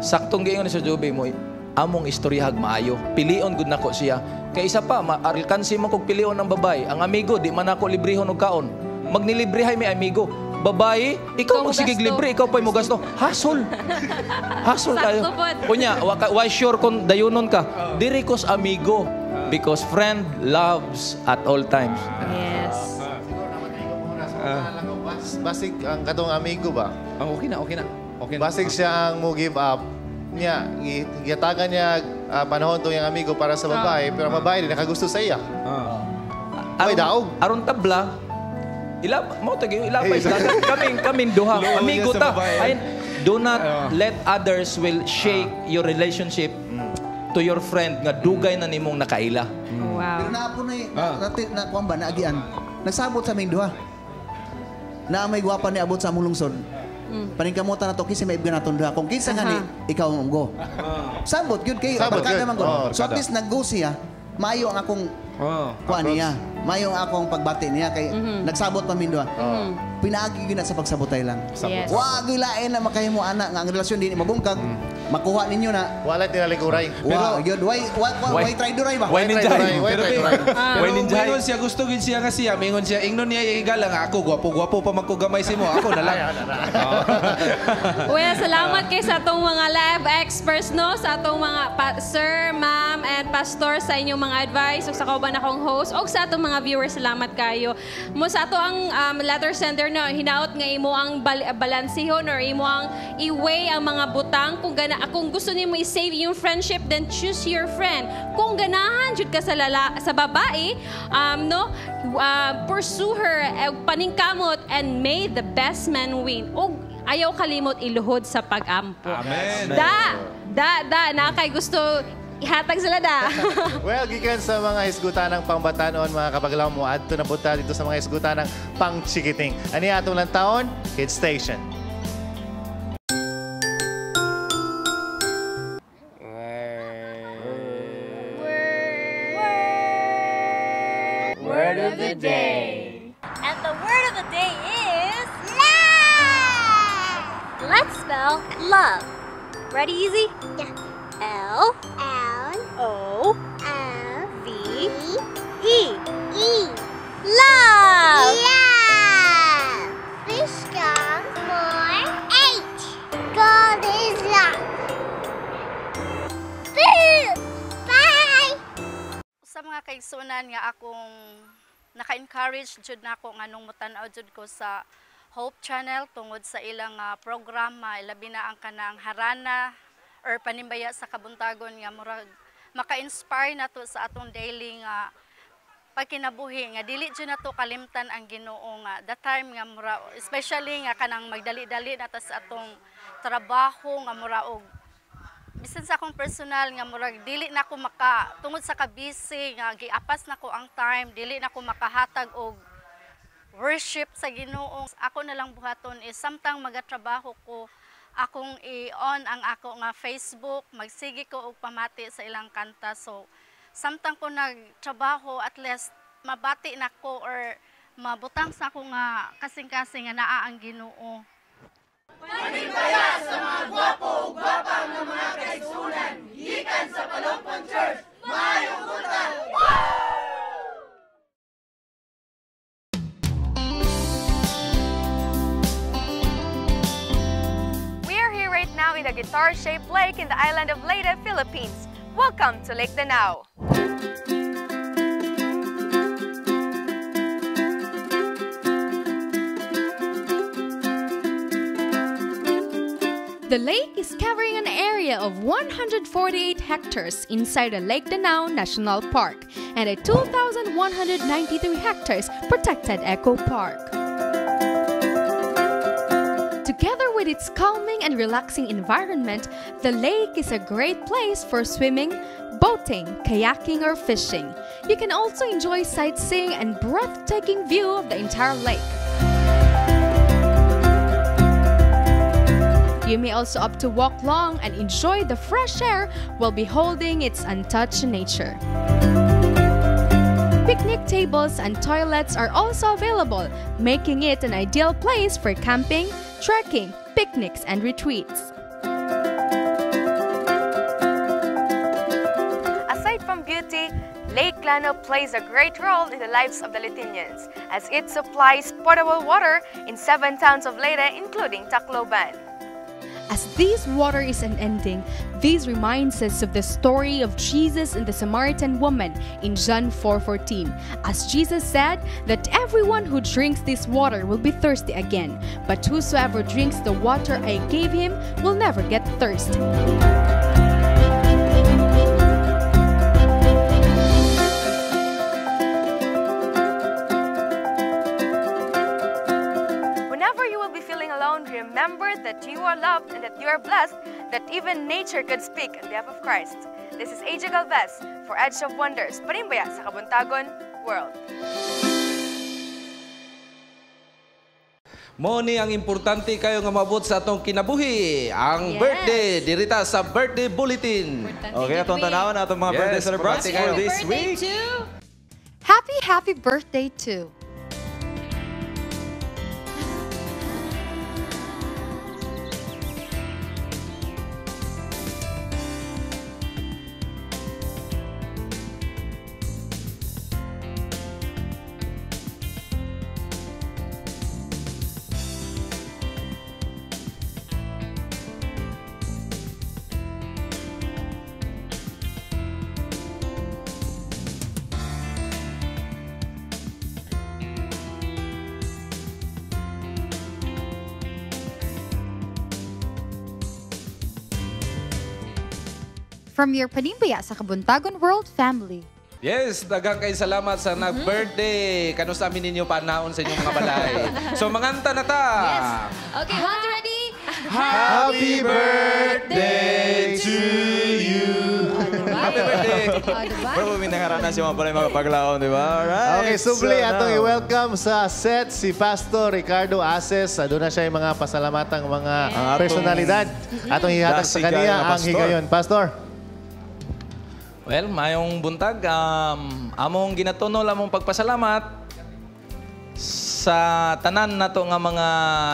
Saktong giingon ni Sir Joby mo, among istoryahag maayo. Pilion gud nako siya. Kay isa pa, maalkansi mo kog pilion ng babae. Ang amigo di man nako librehon og kaon. Magnilibrehay may amigo. Babae, ikaw magsigig libre, ikaw pa'y mogasto. Hasol. Hasol tayo. Unya, why sure kung dayunon ka? Diri kos amigo. Because friend loves at all times. Yes. Basig ang katong amigo ba? Okay na, okay na. Okay na. Basig siya ang mo give up niya. Giyatagan niya panahon tong iyang amigo para sa babae, pero ang babae di nakagusto sa iya. Aron, daog. Aron tabla, mo tagi ilapay sa dagat. Kaming duha. Amigo ta. Ay, do not let others will shake your relationship to your friend nga dugay na nimong nakaila. Wow. Pero naapo na kuan ba naagian. Nagsabot sa aming duha. Na may gwapa ni abot sa among lungsod. Paningkamutan na to kinsa maibgan naton duha. Kung kinsa gani ikaw ang go. Sabot gyud kay barkada man gud. So at least nag-go siya. Maayo ang akong kuan niya. Maayo ang akong pagbati niya kay nagsabot pa min duha. Pinaagi gyud na sa pagsabotay lang. Yes. Wa gyud lain na makahimo ana nga ang relasyon dinhi mabungkag. Makuha ninyo na. Wala tinaliguray. Pero gyud why try duray ba? Why ninjay? Pero mingon siya gusto gid siya nga siya, mingon siya ingnon niya higala nga ako gwapo-gwapo pa magkugamay si mo, ako na lang. Well, salamat kay sa atong mga live experts no, sa atong mga sir, ma'am and pastor sa inyong mga advice ug sa kauban akong host ug sa atong mga viewers, salamat kayo. Mo sa ato ang letter sender no, hinaot nga imo ang balansihon or imo ang i-weigh ang mga butang. Kung kung gusto nimo i-save yung friendship, then choose your friend. Kung ganahan jud ka sa sa babae, pursue her, paningkamot, and may the best man win. Og ayaw kalimot iluhod sa pag-ampo. Amen. Da na kay gusto ihatag sila da. Well, gikan sa mga hisgutanang pangbatanon, mga kapaglaom mo, adto na punta dito sa mga hisgutanang pangchikiting. Ani atong lang taon, Kids Station. Word of the day. And the word of the day is love. Let's spell love. Ready, Easy? Yeah. L L O L V E E. Love. Love. Be strong for H. God is love. Boo! Bye. Sa mga kaigsunan nga akong naka-encourage jud nako nganong motan-aw jud ko sa Hope Channel tungod sa ilang programa, labi na ang kanang harana or panimbaya sa kabuntagon nga murag maka-inspire nato sa atong daily nga pagkinabuhi nga dili jud nato kalimtan ang Ginoo nga the time nga mura, especially nga kanang magdali-dali na ta sa atong trabaho nga mura og bisan sa akong personal nga murag dili na ko maka tungod sa kabisi nga giapas na ko ang time, dili na ko makahatag og worship sa Ginoo. Ako na lang buhaton is samtang magatrabaho ko, akong i-on ang ako nga Facebook, magsige ko og pamati sa ilang kanta. So samtang ko nagtrabaho, at least mabati na ko or Mabutang sa ako nga kasing-kasing nga naa ang Ginoo. Panimbaya sa mga gwapo ug gwapa nga mga kaigsunan, gikan sa Palongpon Church, maayong buntag! We are here right now in the guitar-shaped lake in the island of Leyte, Philippines. Welcome to Lake Danao. The lake is covering an area of 148 hectares inside the Lake Danao National Park and a 2,193 hectares protected eco park. Together with its calming and relaxing environment, the lake is a great place for swimming, boating, kayaking, or fishing. You can also enjoy sightseeing and breathtaking view of the entire lake. You may also opt to walk long and enjoy the fresh air while beholding its untouched nature. Picnic tables and toilets are also available, making it an ideal place for camping, trekking, picnics, and retreats. Aside from beauty, Lake Lanao plays a great role in the lives of the Leytenians, as it supplies potable water in 7 towns of Leyte, including Tacloban. As this water is unending, this reminds us of the story of Jesus and the Samaritan woman in John 4:14. As Jesus said that everyone who drinks this water will be thirsty again, but whosoever drinks the water I gave him will never get thirst. Whenever you will be feeling alone, remember that you are loved and that you are blessed, that even nature could speak on behalf of Christ. This is AJ Galvez for Edge of Wonders, Panimbaya sa Kabuntagon World. Mo ni ang importante kayo nga maabot sa atong kinabuhi, ang Yes. birthday dirita sa Birthday Bulletin. Okay, atong tanawon atong mga Yes, birthday celebrants importante for kayo. this week. Happy, happy birthday to from your Panimbaya sa Kabuntagon World family. Yes, daghang kay salamat sa nag-birthday. Kanus amin ninyo panaon sa inyong mga balay. So manganta na ta. Yes. Okay, one, two, ready? Happy birthday to you. Happy birthday. diba? Pero minangaranan si mga balay mga paglaon, di ba? Alright. Okay, subli So atong now- i-welcome sa set si Pastor Ricardo Aces. Doon na siya yung mga pasalamatang mga Ang atong personalidad. Atong ihatag sa dasigan kaniya nga ang pastor. higayon. Pastor. Well, mayong buntag, among ginatunol among pagpasalamat sa tanan nato nga mga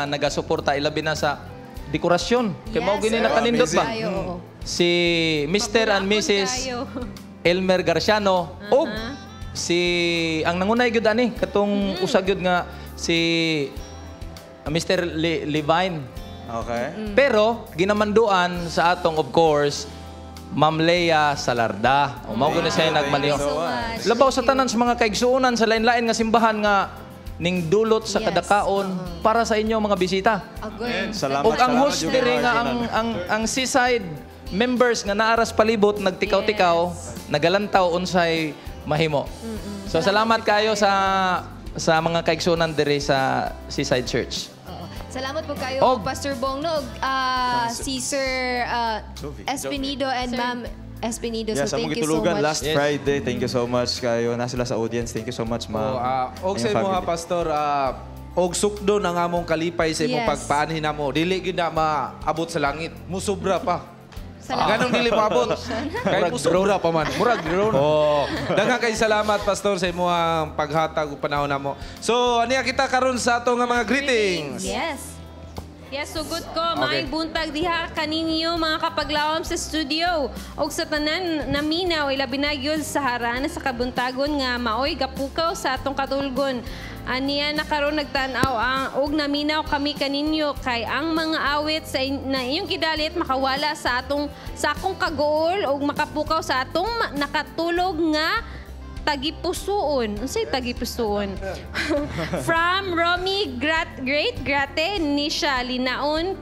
nagasuporta ilabi na sa dekorasyon. Kay mao gini nakanindot ba? Kayo, oo. Si Mr. and Mrs. Kayo. Elmer Garciano ug si ang nangunay gyud ani katong usa gyud nga si Mr. Levine. Okay. Pero ginamanduan sa atong, of course, Ma'am Lea Salarda. O mao gud siya nagmaniho. Thank you so much. Labaw sa tanan sa mga kaigsuonan sa lain-lain nga simbahan nga ning dulot sa Yes. kadakaon para sa inyo mga bisita. Agoy. Salamat, Ug ang salamat, host yung diri mga nga ang seaside members nga naaras palibot nagtikaw-tikaw, nagalantaw unsay mahimo. So salamat kayo sa mga kaigsuonan diri sa Seaside Church. Salamat po kayo, Og- Pastor Bong. No, si Sir Jovi. Espinido and Sir. Ma'am Espinido. Yeah, So sa thank among you so gitulugan much. last Friday. Thank you so much kayo. Na sila sa audience. Thank you so much, ma'am. Oh, og sa Inyong imo ha, family. Pastor, og sukdo na nga among kalipay sa imong Yes. pagpaanhin namo. Dili gyud na maabot sa langit. Musubra pa. Salamat. Ganong dili moabot. Kay musobra pa man. Murag drone. Oh. Daghang kay salamat, Pastor, sa imong paghatag ug panahon namo. So, aniya kita karon sa ato nga mga greetings. Yes. Yes, sugod ko. Maayong buntag diha kaninyo mga kapaglawom sa studio. Og sa tanan naminaw, ilabi na gyud sa harana sa kabuntagon nga maoy gapukaw sa atong katulgon. Aniya na karon nagtan-aw ang og naminaw kami kaninyo kay ang mga awit sa na inyong gidalit makawala sa atong sa akong kaguol og makapukaw sa atong nakatulog nga tagipusuon. Unsay tagipusuon? From Romy Great Grate Nisha Linaon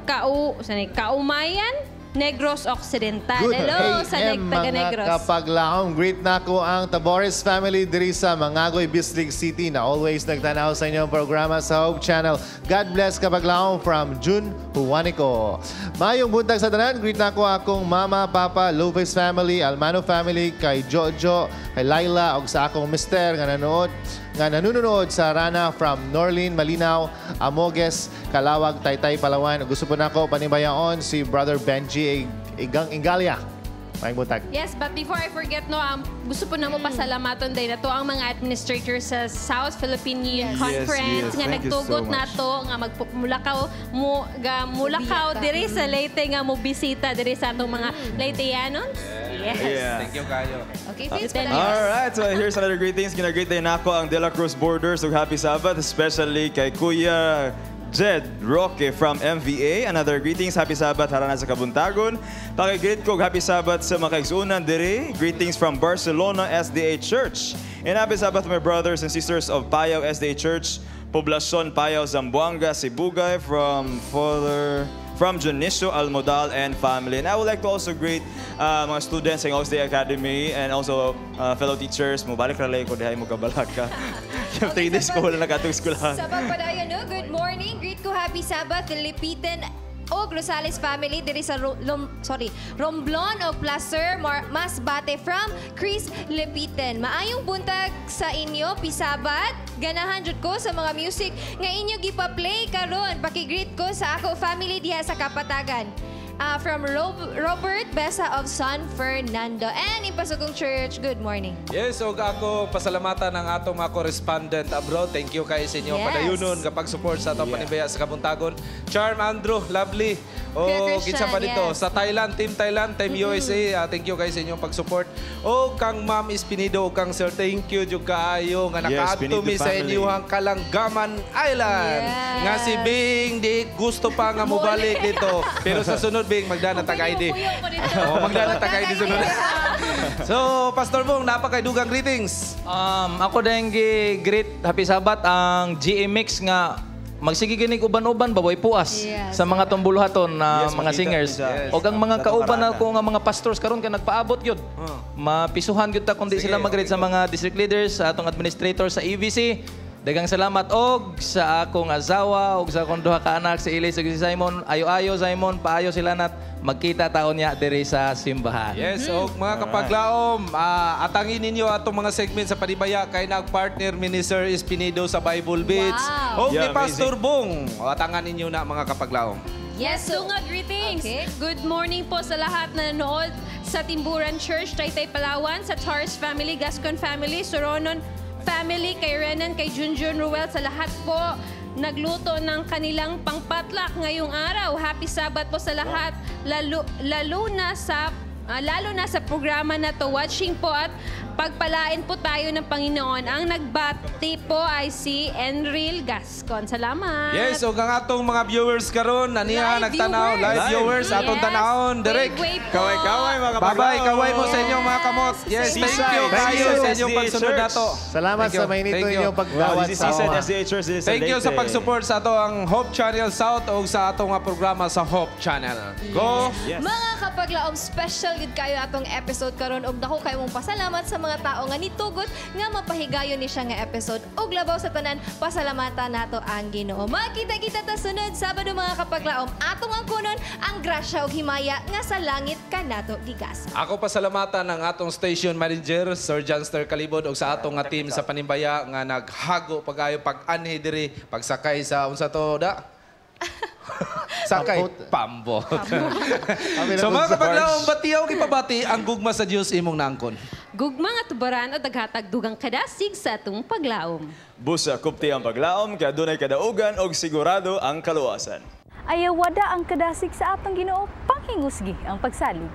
Kaumayan, Negros Occidental. Good Hello sa AM, taga mga Negros. kapaglaom. Greet na ko ang Tabores family diri sa Mangagoy, Bislig City na always nagtanaw sa inyong programa sa Hope Channel. God bless, kapaglaom, from June Juanico. Mayong buntag sa tanan. Greet na ko akong mama, papa, Lopez family, Almano family, kay Jojo, kay Laila, ug sa akong mister nga nanood nga nanunood sa Rana from Norlin, Malinaw, Amoges, Kalawag, Taytay, Palawan. Gusto po nako panibayaon si Brother Benji Igang Ingalia. Maayong buntag. Yes, but before I forget, no, gusto po namo pasalamaton day na to ang mga administrators sa South Philippine Union Conference Yes, nga thank you so nagtugot much. nato nga magmulakaw mo ga mulakaw diri sa Leyte nga mo bisita diri sa atong mga Leyteanon. Yes. Yeah. Thank you kayo. Okay, Vince, All right, so here's another greetings. Gina-greet din ako ang De La Cruz Borders ug Happy Sabbath, especially kay Kuya Jed Roque from MVA. Another greetings, Happy Sabbath, harana sa Kabuntagon. Paki-greet ko og Happy Sabbath sa mga kaigsuonan diri. Greetings from Barcelona SDA Church. And Happy Sabbath, my brothers and sisters of Payao SDA Church, Poblacion Payao, Zamboanga, Sibugay, from Father from Junicio Almodal and family. And I would like to also greet mga students sa SDA Academy and also fellow teachers. Mubalik ra ko dihay mo kabalaka. Yung 3 days ko wala nakatong eskwelahan. Sa pagpadayon, no? Good morning. Greet ko Happy Sabbath, Lipitan og Rosales family diri sa Romblon og Placer Masbate from Chris Lipitan. Maayong buntag sa inyo, Pisabat. Ganahan jud ko sa mga music nga inyo gipa-play karon. Paki-greet ko sa ako family diha sa Kapatagan. From Robert Besa of San Fernando and Impasugong Church. Good morning. Yes, og ako pasalamatan ang atong mga correspondent abroad. Thank you kay sa inyo padayunon kapag support sa atong panibaya sa Kabuntagon. Charm Andrew, lovely. O Kuya Christian, kinsa pa dito yes. sa Thailand, Team Thailand, Team USA. Thank you kay sa inyong pag-support. O kang Ma'am Espinido o kang Sir, thank you jud kaayo nga Yes, nakaadto Pinido mi sa family. inyong Kalanggaman Island. Nga si Bing di gusto pa nga mobalik dito. Pero sa sunod, Bing, magdana tag ID. Oh, magdana tag ID sunod. So, Pastor Bong, napakaidugang greetings. Ako din gi-greet Happy Sabbath ang GMX nga magsige ginig uban-uban baboy puas sa mga tumbuluhaton na Yes, mga makita singers. siya. Og ang mga Sa kauban Kaparana. na ko nga mga pastors karon kay nagpaabot gyud. Mapisuhan gyud ta kundi Sige, sila mag-greet sa mga district leaders, sa atong administrator sa EVC. Daghang salamat og sa akong asawa og sa akong duha ka anak si Elise ug si Simon. Ayo-ayo Simon, paayo sila nat magkita taon niya diri sa simbahan. Yes, og mga kapaglaom, atangin ninyo atong mga segment sa Panibaya kay nag-partner Minister Espinido sa Bible Beats. Wow. Og ni Yeah, amazing. Pastor Bong. O, atangan ninyo na, mga kapaglaom. Yes, so nga greetings. Good morning po sa lahat na nanonood sa Timburan Church, Taytay, Palawan, sa Torres family, Gascon family, Soronon family, kay Renan, kay Junjun Ruel, sa lahat po nagluto ng kanilang pangpatlak ngayong araw. Happy Sabbath po sa lahat, lalo na sa programa na to. Watching po at pagpalain po tayo ng Panginoon. Ang nagbati po ay si Enril Gascon. Salamat. Yes, og ang atong mga viewers karon aniya Live nagtanaw, viewers. live viewers atong tanawon direct. Wave, wave po. Kaway-kaway, mga Bye-bye, kapaglaom. kaway mo sa inyong mga kamot. Yes, thank you Thank kayo you. sa inyong SDA pagsunod Church. nato. Salamat Thank you. sa mainit Thank you. inyong Wow, pagdawat this is sa Seaside mga. SDA Church. This is Thank you sa Leyte. pag-support sa ato ang Hope Channel South o sa atong nga programa sa Hope Channel. Go! Yes. Mga kapaglaom, special gid kayo atong episode karon og dako kayo mong pasalamat sa mga tao nga nitugot nga mapahigayon ni siya nga episode. Ug labaw sa tanan, pasalamatan nato ang Ginoo. Magkita-kita ta sunod Sabado, mga kapaglaom. Atong angkunon ang grasya ug himaya nga sa langit kanato gigasa. Ako pasalamatan ang atong station manager, Sir Johnster Calibod, ug sa atong nga team sa Panimbaya nga naghago pagayo pag-anhi diri, pagsakay sa unsa to da? Sakay pambot. So mga kapaglaom, batiyaw gipabati ang gugma sa Dios imong nangkon. Gugma nga tubaran o daghatag dugang kadasig sa atong paglaom. Busa kupti ang paglaom, kaya dunay kadaugan og sigurado ang kaluwasan. Ayaw wada ang kadasig sa atong Ginoo, panghingusgi ang pagsalig.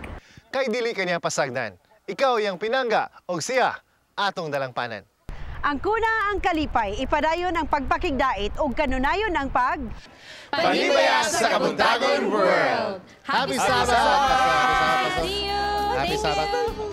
Kay dili kaniya pasagdan. Ikaw iyang pinangga og siya atong dalangpanan. Ang kuna ang kalipay, ipadayon ang pagpakigdait ug kanunayon ang pag Panimbaya sa Kabuntagon World. Happy Sabbath! See you! Happy Thank Sabbath. you!